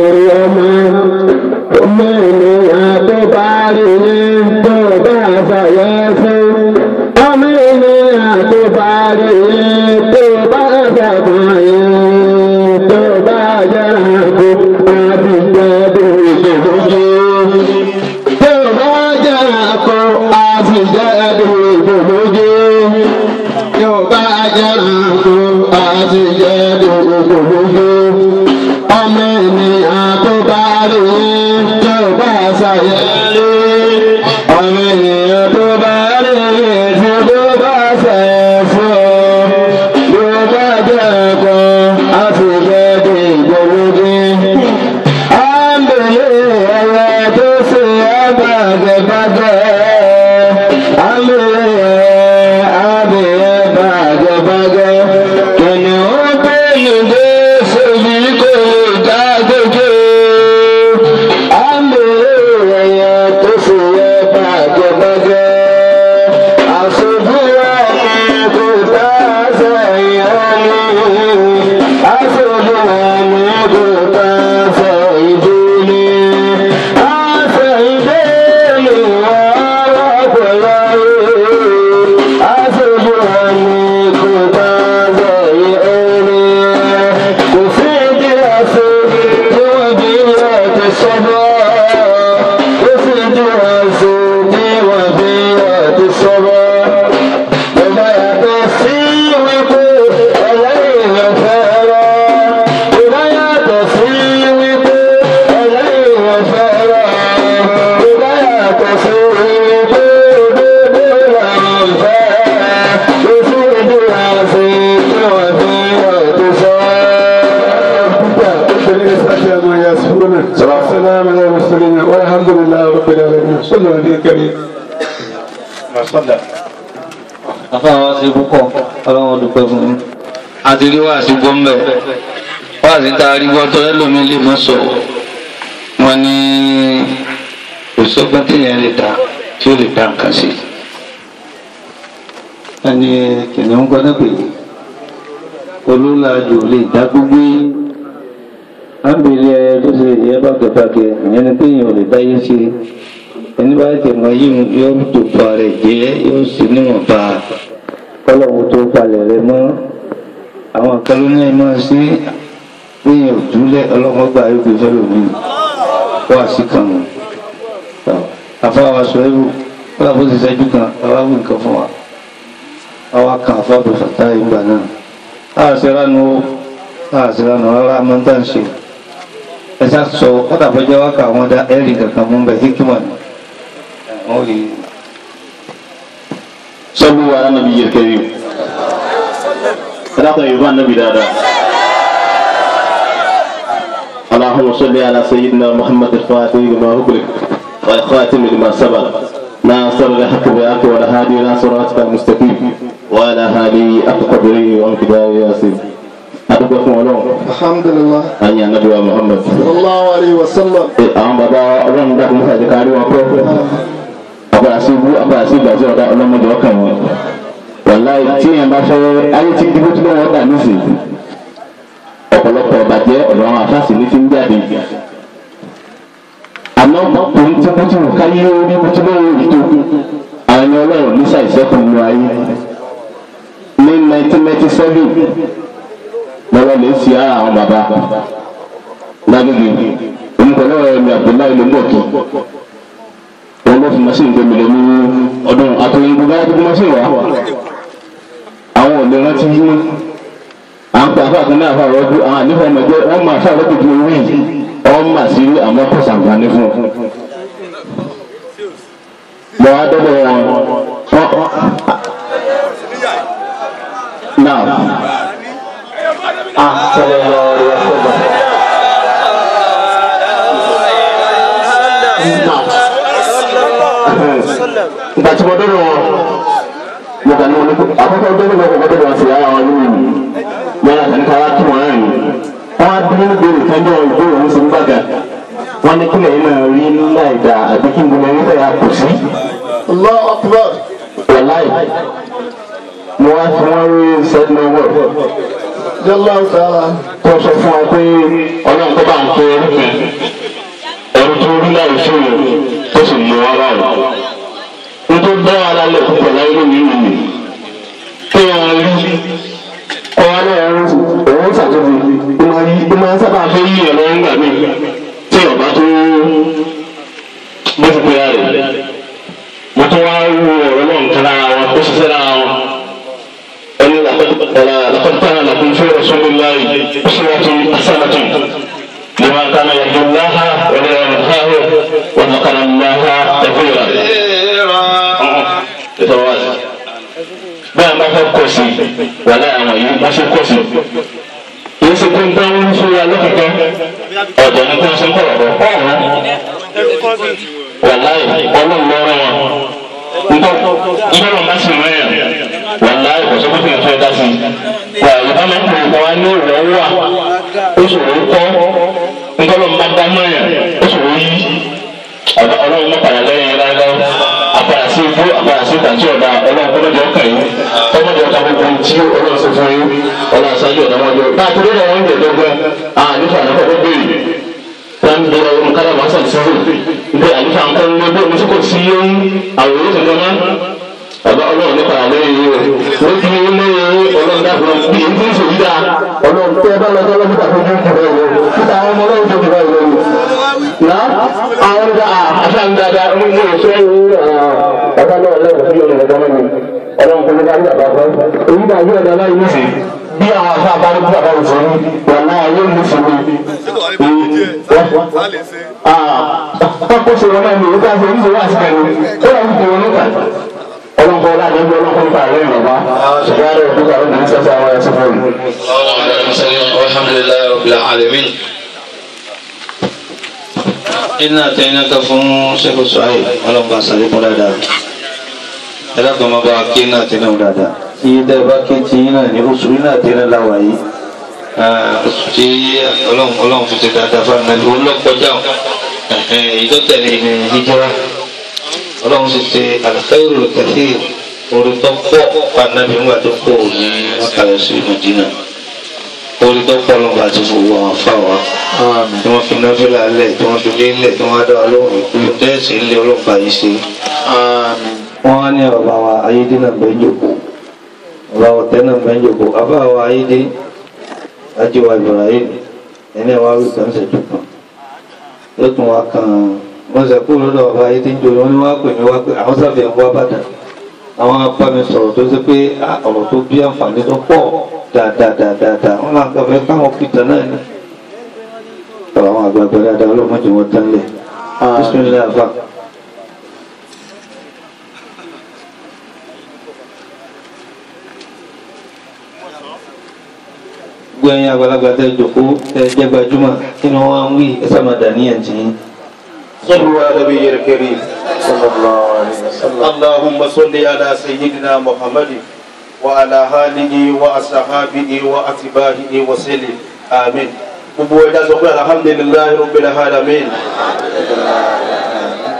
òrìrọ̀mọ́. Ọmọ ènìyàn tó bá rí yé tó bá ṣàyẹ̀ sí. Ọmọ ènìyàn tó bá rí yé tó bá ṣàpọ̀nyé tó bá jẹ́ ẹranko a sì jẹ́ ìgbòlugi. Tó bá jẹ́ ẹranko a sì jẹ́ ìgbòlugi. Tó bá jẹ́ ẹranko a sì jẹ́ ìgbòlugi. Ọmọ ènìyàn tó bá rí yé tó bá ṣàyẹ̀ sí. Ọmọ ènìyàn tó bá rí yé tó bá ṣàyẹ̀ sí. Tó bá jẹ́ ẹranko a sì jẹ́ ìgbòlugi. Ayinde ṣèyí kò lè dá gbogbo. À ń bèrè ẹ̀yẹ tó sì yẹ bàjẹ́bàjẹ́. Àṣojú ẹni kò tá sẹ́yìn ẹni. Aṣojú ẹni kò tá sẹ́yìn délé. Àṣẹyìn délé wọ́n pẹ̀lú ayé. Aṣojú ẹni kò tá sẹ́yìn ẹni. Kò sí ìdí àṣẹ tí wọ́n bí ọ̀tẹ̀ sọ́bọ̀. Kò sí ìdí àṣẹ tí wọ́n bí ọ̀tẹ̀ sọ́bọ̀. Bàbá yàtọ̀ sí wípé ẹlẹ́yìn ọ̀fẹ́ rẹ̀. Bàbá yàtọ̀ sí wípé ẹlẹ́yìn ọ̀fẹ́ rẹ̀. Bàbá yàtọ̀ sí wípé òdodo làwọn fẹ́. Kò sí ìdí àṣẹ tí wọ́n fi ọ̀tẹ̀ sọ. السلام على المرسلين والحمد لله رب العالمين صلى الله عليه الكريم. Àfáà wa ṣe púpọ̀, ọlọ́run dúpẹ́ fún yín. A ti rí wáàsí gbọ́ mbẹ́, wáàsí tá a rí gbọ́ tó ẹlòmíín lè mọ́ sọ. Wọ́n ní kò sọ́gbọ́n téèyàn lè dá tí ó lè dá nǹkan sí. Wọ́n ní kìnìún gbọ́dọ̀ pé olólàjò lè dá gbogbo yín. À ń bèèrè ẹyẹ tó ṣe ìyẹn bákẹ́bákẹ́, ìyẹn ni pé èèyàn ò lè dáyé ṣe. Ẹni bá tẹ̀ mọ́ yíyún yóò tó pa rẹ̀ jẹ́ yóò sì níwọ̀nba kọ́lọ́hún tó palẹ̀ rẹ̀ mọ́. Àwọn kan ló ní ẹ máa ṣe péyàn òjúlẹ̀ ọlọ́mọ gbà yóò gbé fẹ́lòmíì wá sí kan nù. Àfáwa sọ ewu kọ́lá bó ti ṣẹ́jú kan bàbá wí nǹkan fún wa. Àwa kan àfáàbò fàtà ìgbà náà. Àṣíránú àṣíránú rárá máa ń tà ń ṣe. Ẹ sá sọ kọ́dà bọ́jọ́ wá kà wọ́n dá ẹ̀rì kankan mú bẹ́ẹ̀ hikima ni. Wọ́n rí i. صلوا على النبي الكريم. ثلاثة يبان النبي دادا. اللهم صل على سيدنا محمد الفاتح لما أغلق والخاتم لما سبق ناصر الحق بالحق والهادي إلى صراطك المستقيم وعلى آله حق قدره ومقداره العظيم. Adúpẹ́ fún Ọlọ́run. Alhamdulillah. Àyìn Ànábì wa Muhammad. Sallallahu alayhi wa sallam. Àwọn bàbá Ọlọ́run dákun mọ́sá jẹ́ ká rí wọn pẹ́. Àbàràsí ibú àbàràsí ìgbà tí ọ̀dà ọlọ́mọdé ọkàn wọn. Wàláì tí èèyàn bá fẹ́ ayé tí dìbò tí wọ́n dà nísìnyí. Ọ̀pọ̀lọpọ̀ ọ̀bàjẹ́ ọ̀dọ̀ àwọn àfáàsì ní ti ń jáde. Àmọ́ òun tí wọ́n ti wù káyé orí bó ti lóore rí tó. Àwọn ẹni Ọlọ́run ní ṣàìsẹ́kùn nínú ayé. Ní 1997 lọ́wọ́ lè ṣe ara àwọn bàbá lágbègbè òun pẹ̀lú ọ̀rẹ́ mi Abdullahi ló ń bọ̀ kí òun ló fi machine gbé mi lọ ní ọdún àtòyìn gbogbo ayé tó gbé machine wá àwọn ò lè rántí yí mọ́ à ń pa àfáà kan ní àfáà rọ́jú àwọn àlefa ọmọ ẹgbẹ́ wọ́n máa àfáà rọ́jú ju orí yìí wọ́n mà sí àmọ́ kò sàǹfààní fún un. Mo wá dọ́dọ̀ wọn náà. Sallallahu alaihi wasallam. Ìgbà tí mo dọ́dọ̀ wọn mo kàn ní wọn ní àkọ́kọ́ dọ́dọ̀ wọn kọ́kọ́ dọ́dọ̀ wọn sì yára wọn nínú mi wọn yà kàn kára kí wọn rìn wọn á bí nínú ìbéèrè kan jọ ìbéèrè wọn sì ń gbàgà wọn ní kílẹ̀ yìí náà rí láì dá àbí kí n gbọ́n ẹni tẹ̀yà kù sí. Allahu akbar. Wàláì mo wá fi wọn rí sẹ́dínà wọ̀ Jallahu ta'ala. tó sọ fún wa pé Ọlọ́run tó bá ń tó ẹrú kan ẹrú tó rí láì fún un tó sì mú wa báyìí nítorí dá ara lẹ̀ púpọ̀ láyé lónìí nìyí kí wọ́n rí ọwọ́ náà òun ṣàtúnṣe ó máa ń sábà fẹ́ yí ẹ̀ lọ́wọ́ nígbà míì tí ọ̀bá tó bó ti pè é rẹ̀ mo tún wá wú ọ̀rọ̀ náà nǹkan lára wọn ó ṣiṣẹ́ lára wọn ẹni laqad kana lakum fi rasulillahi uswatun hasanatun liman kana yarju Allaha wal yawmal akhir wa dhakara Allaha kathira. Bẹ́ẹ̀ bá fẹ́ kọ̀ sí wàlá àwọn yìí wọ́n ṣe kọ̀ sí. Yìí ṣe pé nǹkan ń fún wa lọ́kọ̀ọ́kọ́ ọ̀dọ̀ ní kí wọ́n ṣe ń kọ̀rọ̀ bọ̀ ọ̀hún. Wàlá ọlọ́run lọ́rọ̀ wọn. Nǹkan ìbára bá sì rẹ̀ yàn. Wàlá ìkọ̀sọ́ fún ìfẹ́ dá sí i. Wà ìfẹ́ máa ń pè é wá ní ìrọ̀ wà. Ó ṣòro kọ́. Ntọ́lọ́ ń bá dá mọ́yàn. Ó ṣòro yí. Ọlọ́run mọ́ padà lẹ́yìn láíláí. Àpàdà sí ikú, àpàdà sí ìtàntí ọ̀dà. Ọlọ́run kọ́mọ́jọ kàn yín. Kọ́mọ́jọ ká gbogbo tí Ọlọ́run ṣe fún yín. Ọlọ́run ṣáájú ọ̀dà wọn jọ. Bá a ti dé ọ̀rọ̀ oúnjẹ dọ́gbọ́n, ànífà ànákọ́kọ́ béèrè. Wọ́n ń bẹ̀rẹ̀ ohun kára wọ́n sàn sísè. Ibi ànífà ń kọ́ ní bí omi tí kò sí yóò àwòrán tuntun náà. Bàbá Ọlọ́run nípa àlẹ́ yìí o. Lójú ilé Ọlọ́run dákun bí èyí tí ń sòyí dáa. Ọlọ́run tẹ́ bá lọ́jọ́ lọ́jọ́ tàbí ojú ìjọba ìlú. Títà àwọn ọmọ Ọlọ́run tó jùlọ ìlú. Nà àwọn ọ̀gá àṣà ń dáadáa mú mú ìṣe bàbá náà lẹ́kọ̀ọ́ sí ọ̀nà ìjọba mi. Ọlọ́run kò ní ká ní bàbá fún. Èyí bá yí ọ̀dà láyé nísì. Bí àwọn afá bá ní bàbá òṣèlú, wà náà yóò ní sinmi. Pápó ṣe wọn náà ní ìgbà tí oníṣòwò àti kẹrin. Ó lọ sí ìwọ̀n níta. Ọlọ́run kọ́ láti ẹgbẹ́ ọlọ́run kọ́ àárẹ̀ ìrọ̀bá. Ṣùgbọ́n àárẹ̀ òkúta ló ní sẹ́sẹ́ àwọn ẹ̀sìn fún mi. Alhamdulillahi rabbil alamin. Iná àtẹ̀yìnà kan fún Ṣẹ́kù Ṣùáì, ọlọ́run bá sàlékún dáadáa. Ẹ dákun máa bá kí iná àtẹ̀yìnà dáadáa. Iye tẹ́ ẹ bá kí ti iná ní oṣù iná àtẹ̀yìnà láwà yìí. Oṣù tí ọlọ́run fi ṣe dáadáa fún àná ìlú ọlọ́kọjá èyí tó tẹ̀lé ní hijira. Ọlọ́run sì ṣe al-khairul kathir orí tó pọ̀ fún ànábì nígbà tó kó ní Mákà lọ sí Mádínà. Orí tó pọ̀ lọ́nà àti gbogbo àwọn afáwa tí wọ́n fi náfìlà lẹ̀ tí wọ́n fi lélẹ̀ tí wọ́n á dá wa lóhùn ìpinnu tẹ́ẹ̀sì ńlẹ̀ ọlọ́pàá yìí ṣe. Wọ́n á ní bàbá wa ayédè náà bẹ́ẹ̀ jòkó bàbá ọ̀tẹ́ náà bẹ́ẹ̀ jòkó bàbá wa ayédè ajíwa Ibrahim ẹni wa wí kan ṣèjú kan ló tún wá kan wọ́n ṣe kúrò lọ́dọ̀ bàbá ayédè ń jò wọ́n ní wá pè mí wá pé àwọn sáfẹ̀ ń wá bàdà àwọn apá mi sọ̀rọ̀ tó ṣe pé ọ̀rọ̀ tó bí àǹfààní tó pọ̀ dáadáa wọn là ń kàfẹ́ káwọn pìtàn náà ni. Ọ̀rọ̀ àwọn àgbààgbà dáadáa ọlọ́mọdé wọn tán lẹ̀. Bísímílẹ̀ àfà. Gbogbo ẹ̀yin àgbàlagbà tẹ́ jòkó tẹ́ jẹ́ gbajúmọ̀ kí ni wọ́n á ń wí ẹ sábà máa dà níyàn tì yín. صلوا على النبي الكريم صلى الله عليه وسلم. اللهم صل على سيدنا محمد وعلى آله وأصحابه وأتباعه وسلم آمين. Gbogbo ẹja sọ pé alhamdulillahi rabbil alamin.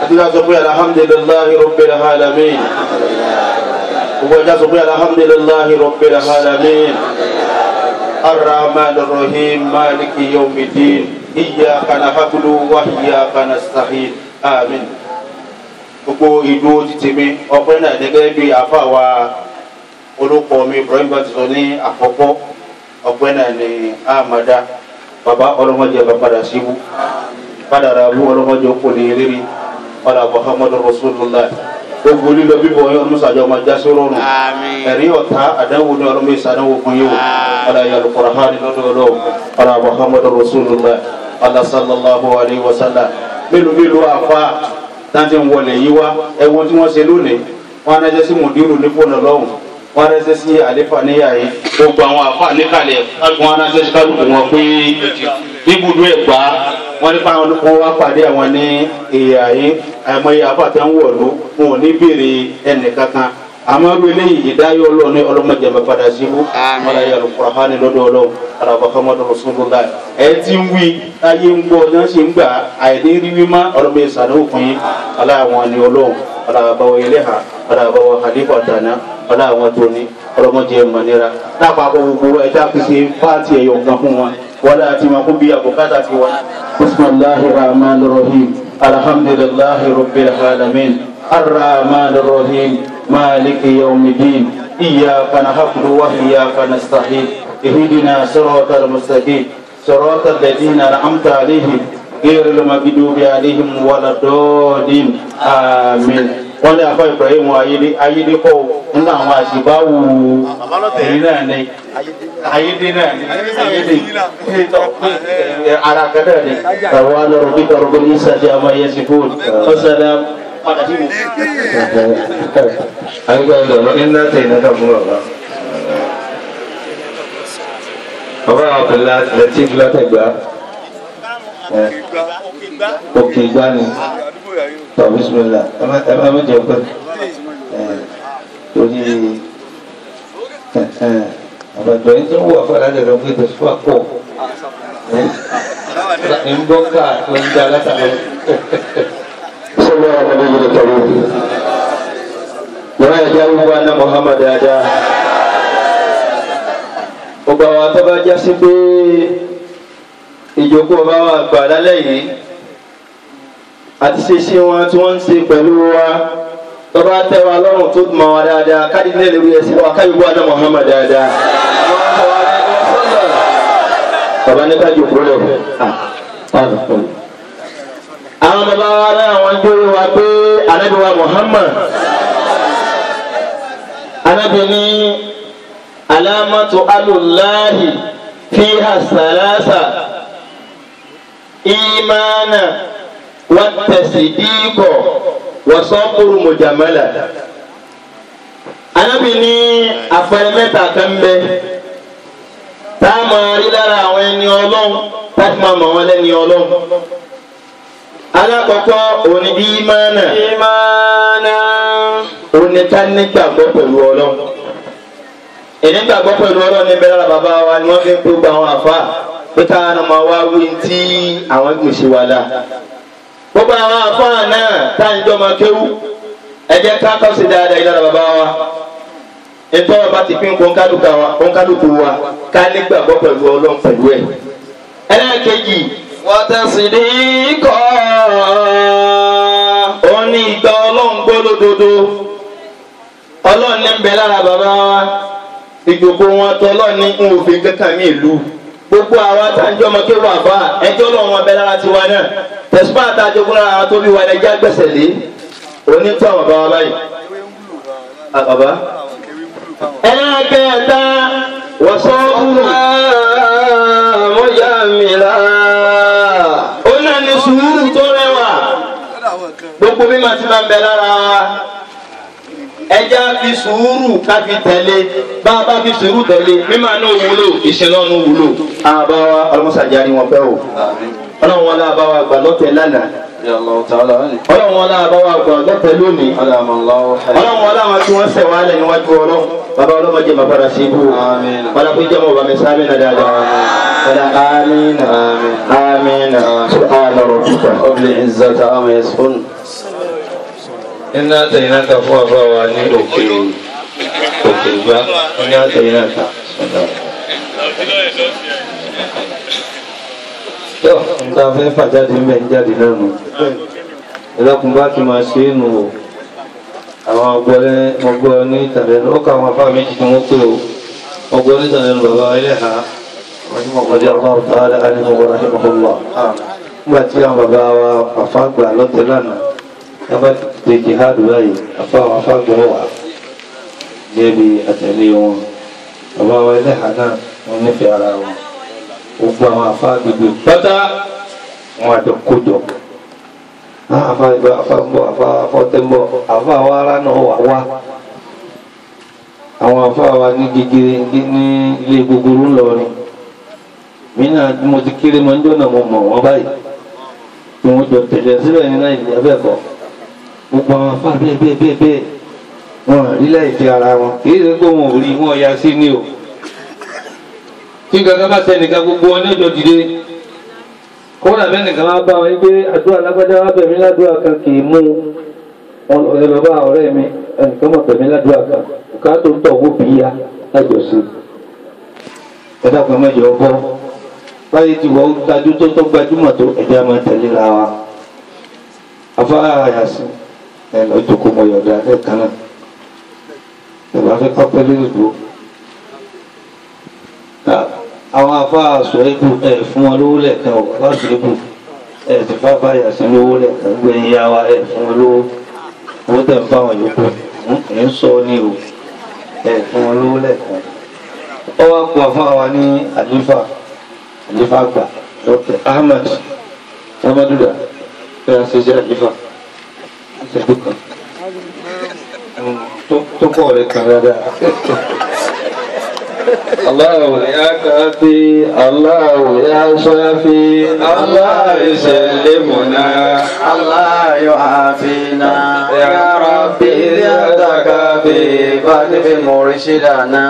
Ẹja sọ pé alhamdulillahi rabbil alamin. Gbogbo ẹja sọ pé alhamdulillahi rabbil alamin. Arrahmanir rahim maliki yawmiddin iyyaka na'budu wa iyyaka nasta'in àmín. Gbogbo ìlú ti tèmi ọpẹ́ náà gẹ́gẹ́ bí àfa wa olùkọ́ mi Ibrahim bá ti sọ ní àkọ́kọ́ ọpẹ́ náà ní amada baba ọlọ́mọdé bá padà síbú padà bú ọlọ́mọdé kò ní rírí ọ̀là Muhammadu Rasulullah gbogbo lílọ bíbọ̀ yọ ọmọsàjọ ọmọ jásí rọrùn ẹ̀rí ọ̀tá àdánwò ní ọlọ́mọ ìsàdánwò fún yóò ọ̀là yàlùkọ̀rọ̀ lọ́dọ̀ ọlọ́wọ́ ọ̀là Muhammadu Rasulullah ọ̀là sallallahu alayhi wa sallam mélòó mélòó àfa táǹtì ń wọlé yí wá ẹ̀wọ̀n tí wọ́n ṣe lónìí wọn á rẹ́sẹ̀ sí mùdírù ní fóònù lọ́hùn wọn ránṣẹ́ sí àlefa níyà yìí gbogbo àwọn àfa níkàlẹ̀ wọn ránṣẹ́ sí kálukú wọn pé ibùdó Ẹ̀gbá wọn nípa àwọn olùkọ́ wa pàdé àwọn ní èyà yìí àìmọye àfa tẹ́ ń wọ̀lú wọn ò ní béèrè ẹnì kankan àmọ́ irú eléyìí ìdáyọ̀ ọlọ́ọ̀ni ọlọ́mọdé bá padà síbú ọlọ́yà Al-Qur'ani lọ́dọ̀ ọlọ́ọ̀ alábọ̀ Muhammadu Rasulullah ẹ ti ń wí ayé ń gbọ́ ọ̀nà ṣe ń gbà àìní rí wí má ọlọ́mọdé sàdánwò fún yín aláwọn ni ọlọ́ọ̀ alábàwọ̀ ẹlẹ́hà alábàwọ̀ halifa tàná aláwọn tóní ọlọ́mọdé mọ̀nira lápapọ̀ gbogbo ẹja fi ṣe fáàtì ẹ̀yọ̀ kan fún wọn wọlé àti wọn kó bí àbùkátà ti wọn. bismillahir rahmanir rahim alhamdulillahi rabbil alamin arrahmanir rahim. مالك يوم الدين إياك نعبد وإياك نستعين اهدنا صراط المستقيم صراط الذين أنعمت عليهم غير المغضوب عليهم ولا الضالين آمين. Wọ́n ní àfọ Ibrahim ayédè ayédè kọ́ nínú àwọn àṣìbáwò ẹ̀yìn náà ni ayédè náà ni ayédè ara kan náà ni. Àwọn alọ́run bí kọ̀ọ̀rọ̀ bí sàdé àmọ́ ẹ̀yẹ sí fóònù ọ̀sán padà sí mi. Àgbà ìdọ̀rọ̀ ńlá tẹ̀ iná kan fún bàbá. Bàbá Abdullahi Latif látẹ̀gbá. Òkè ìgbá ni. Tọ́ bísímìlá. Ẹ má jẹ pẹ́. Torí Àbàjọ yìí tó ń wà fún alájẹ kan pé tẹ̀síwá pọ̀. Ń bọ́ ká ló ń dá látàrí. Sọ́lá ọmọdé yìí lè tẹ̀lé. Wọ́n yẹ jẹ́ wíwá ná Muhammad dáadáa. Gbogbo àwọn tó bá já sí pé ìjókòó bá wà gbà lálẹ́ yìí àti ṣe wọn tí wọ́n ń ṣe pẹ̀lú wa tó bá tẹ́ wa lọ́rùn tó mọ̀ wá dáadáa káàdì nílẹ̀ lórí ẹsẹ̀ wa káyọ̀ wá ná Muhammad dáadáa. Bàbá ní ká jòkó lẹ̀. Àwọn bàbá wa náà wọ́n jóyè wa pé Ànábì wa Muhammad Ànábì ní alamatu alulahi fiha salasa imana watasidiko wasọ́kuru mujamala. Ànábì ní àpẹẹrẹ mẹ́ta kan bẹ tá a máa rí lára àwọn ẹni Ọlọ́run tá a máa mọ̀ wọ́n lẹ́ni Ọlọ́run. Alákọ̀ọ́kọ́ òní ìmánà. Ìmánà. Òní ká nígbàgbọ́ pẹ̀lú Ọlọ́run. Ìnígbàgbọ́ pẹ̀lú Ọlọ́run ní bẹ́ẹ̀ lára bàbá wa ni wọ́n fi ń pé gbogbo àwọn àfa pé káwọn ọmọ wa wí tí àwọn gbèsè wà lá. Gbogbo àwọn àfa náà tá à ń jọ máa kéwú ẹ jẹ́ ká kọ́ sí dáadáa yìí lára bàbá wa. Ìtọ́wọ́ bá ti pín kónkálukú wa ká nígbàgbọ́ pẹ̀lú Ọlọ́run pẹ̀lú ẹ̀. Ẹlẹ́ẹ̀kejì. Wàtàsídìíkọ̀. Ó ní ìgbà Ọlọ́run gbọ́ lódodo. Ọlọ́run ní ń bẹ lára bàbá wa. Ìjòkó wọn tọ́ Ọlọ́run ní ń òfin kankan mi ìlú. Gbogbo àwa tá ń jọ ọmọ kéwà àbá ẹjọ́ Ọlọ́run wọn bẹ lára tiwa náà. Tẹ̀sípà àtàjogún lára àwọn tó bí wa ẹja gbẹ̀sẹ̀ lé. Onítọ̀ àwọn bàbá wa báyìí. Bàbá. Ẹlẹ́ẹ̀kẹta wọ́sọ́ọ̀kùnrin. Mujamila. Ó náà ní sùúrù tó rẹwà. Gbogbo mímọ tí máa ń bẹ lára wa. Ẹja fi sùúrù ká fi tẹ̀lé. Bá a bá fi sùúrù tẹ̀lé, mímọ náà wúlò, ìṣẹ̀lẹ̀ náà wúlò. Àbá wa ọlọ́mọṣàjárí wọn fẹ́ o. Ọlọ́run wọn láàbá wa gbà lọ́tẹ̀ lánàá. Ọlọ́run wọn láàbá wa gbà lọ́tẹ̀ lónìí. Ọlọ́run wọn láwọn tí wọ́n ṣẹ̀ wá lẹ̀ níwájú Ọlọ́run. Bàbá ọlọ́mọdé máa padà sí ibú. Wọ́n á pé jẹ́ mọ̀ bàmí sáámi náà dáadáa. Wọ́n á amínà. Amínà. Subhana rabbika. Rabbil izzati amma yasifun. Iná àtẹ̀yìnàkà fún àbá wa ní òkè òkè ìgbà. Iná àtẹ̀yìnàkà. Tó nta fẹ́ fàjáde ń bẹ̀ ń jáde náà nù. Ẹlẹ́kùn bá ti máa ṣe é nù o. Àwọn ọgbọ́lẹ́ ọgbọ́ ní ìtàlẹ́nu ó kà àwọn afá méjì tí wọ́n pè o. Ọgbọ́ ní ìtàlẹ́nu bàbá ẹlẹ́hà. Radiyallahu ta'ala anhu wa rahimahullah. Nígbà tí àwọn bàbá wa àfá gbà lọ́tẹ̀ lánàá, wọ́n bá ti jihad báyìí, àfá àwọn afá gbọ́ wà gẹ́gẹ́ bí àtẹ̀lé wọn. Bàbá wa ẹlẹ́hà náà wọ́n nífẹ̀ẹ́ ara wọn. Gbogbo àwọn afá gbogbo pátá wọn àjọ kójọ. Àfá ìgbà àfá ń bọ̀ àfá afọ́tẹ́ ń bọ̀ àfá àwọn ará náà wà wá. Àwọn afá wa ní gegere ní ilé gogoro ńlọrin. Mí náà mo ti kéré mọ́ níjọ́ náà mo mọ̀ wọ́n báyìí. Tí wọ́n jọ tẹ̀lé síbẹ̀ ní náà ìlú abẹ́ẹ̀kọ́. Gbogbo àwọn afá bẹ́ẹ̀ bẹ́ẹ̀ bẹ́ẹ̀ bẹ́ẹ̀ wọn rí láì fi ara wọn. Kì í ṣe pé wọn ò rí wọn ya sí ní o. Tí kankan bá tẹ nìkan gbogbo wọn ní ọjọ́ dìde. Kódà bẹ́ẹ̀ nìkan wá bá wọn pé àdúrà lágbájá wá bẹ̀mí ládùúrà kan kì í mú ọ̀rẹ́ bàbá ọ̀rẹ́ mi ẹnìkan mọ̀ bẹ̀mí ládùúrà kan ká tó ń tọ̀ wó bí ya lájọsí. Ẹ dákun mẹ́jọ bọ́. Báyìí ti wọ́n gbajú tó tó gbajúmọ̀ tó ẹ̀jẹ̀ máa tẹ̀lé ra wa. Afárá àyàsí ẹ̀ lọ́ọ́ jókòó mọ̀ yọ̀ọ̀dà ẹ̀ kan náà. Bàbá fẹ́ pápẹ́ lórí ìdúró. Àwọn afáà sọ̀rẹ́bù ẹ̀ fún wọn lówó lẹ́ẹ̀kan ò bàbá sọ̀rẹ́bù ẹ̀ ti fáfá yàsí lówó lẹ́ẹ̀kan gbé yá wa ẹ̀ fún wọn lówó owó tẹ̀ ń bá wọn yòókù ẹ̀ ń sọ ní o ẹ̀ fún wọn lówó lẹ́ẹ̀kan. Ó wá kó afáà wa ní àlífà àlífà àgbà Dr. Ahmed Amaduda ẹ̀ ń ṣiṣẹ́ àlífà ṣẹ́jú kan tó kọ́ ọ̀rẹ́ kan dáadáa. الله يا كافي الله يا شافي الله يسلمنا الله يعافينا يا ربي يا كافي فاكف مرشدنا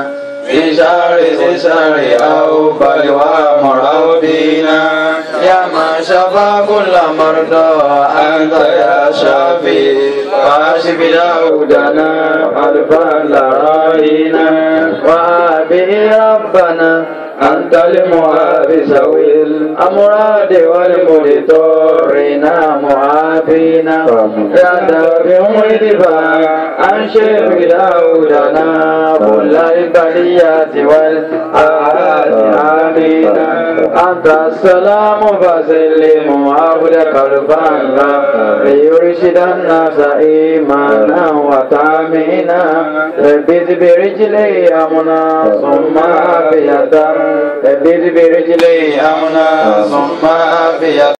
من شر سشر أو بلوى مرابينا يا من شفى كل مرضى أنت يا شافي واشف داودنا ألفا لراينا وآبه ربنا أنت المعافي سوي الأمراض والمضطرين معافينا يا دافع الدفاع عن شيخ داودنا كل البليات والآفات آمين أنت السلام فسلم عبدك الفضل ليرشد الناس إيمانا وتأمينا ثبت برجلي أمنا ثم عافية ثبت برجلي أمنا ثم عافية.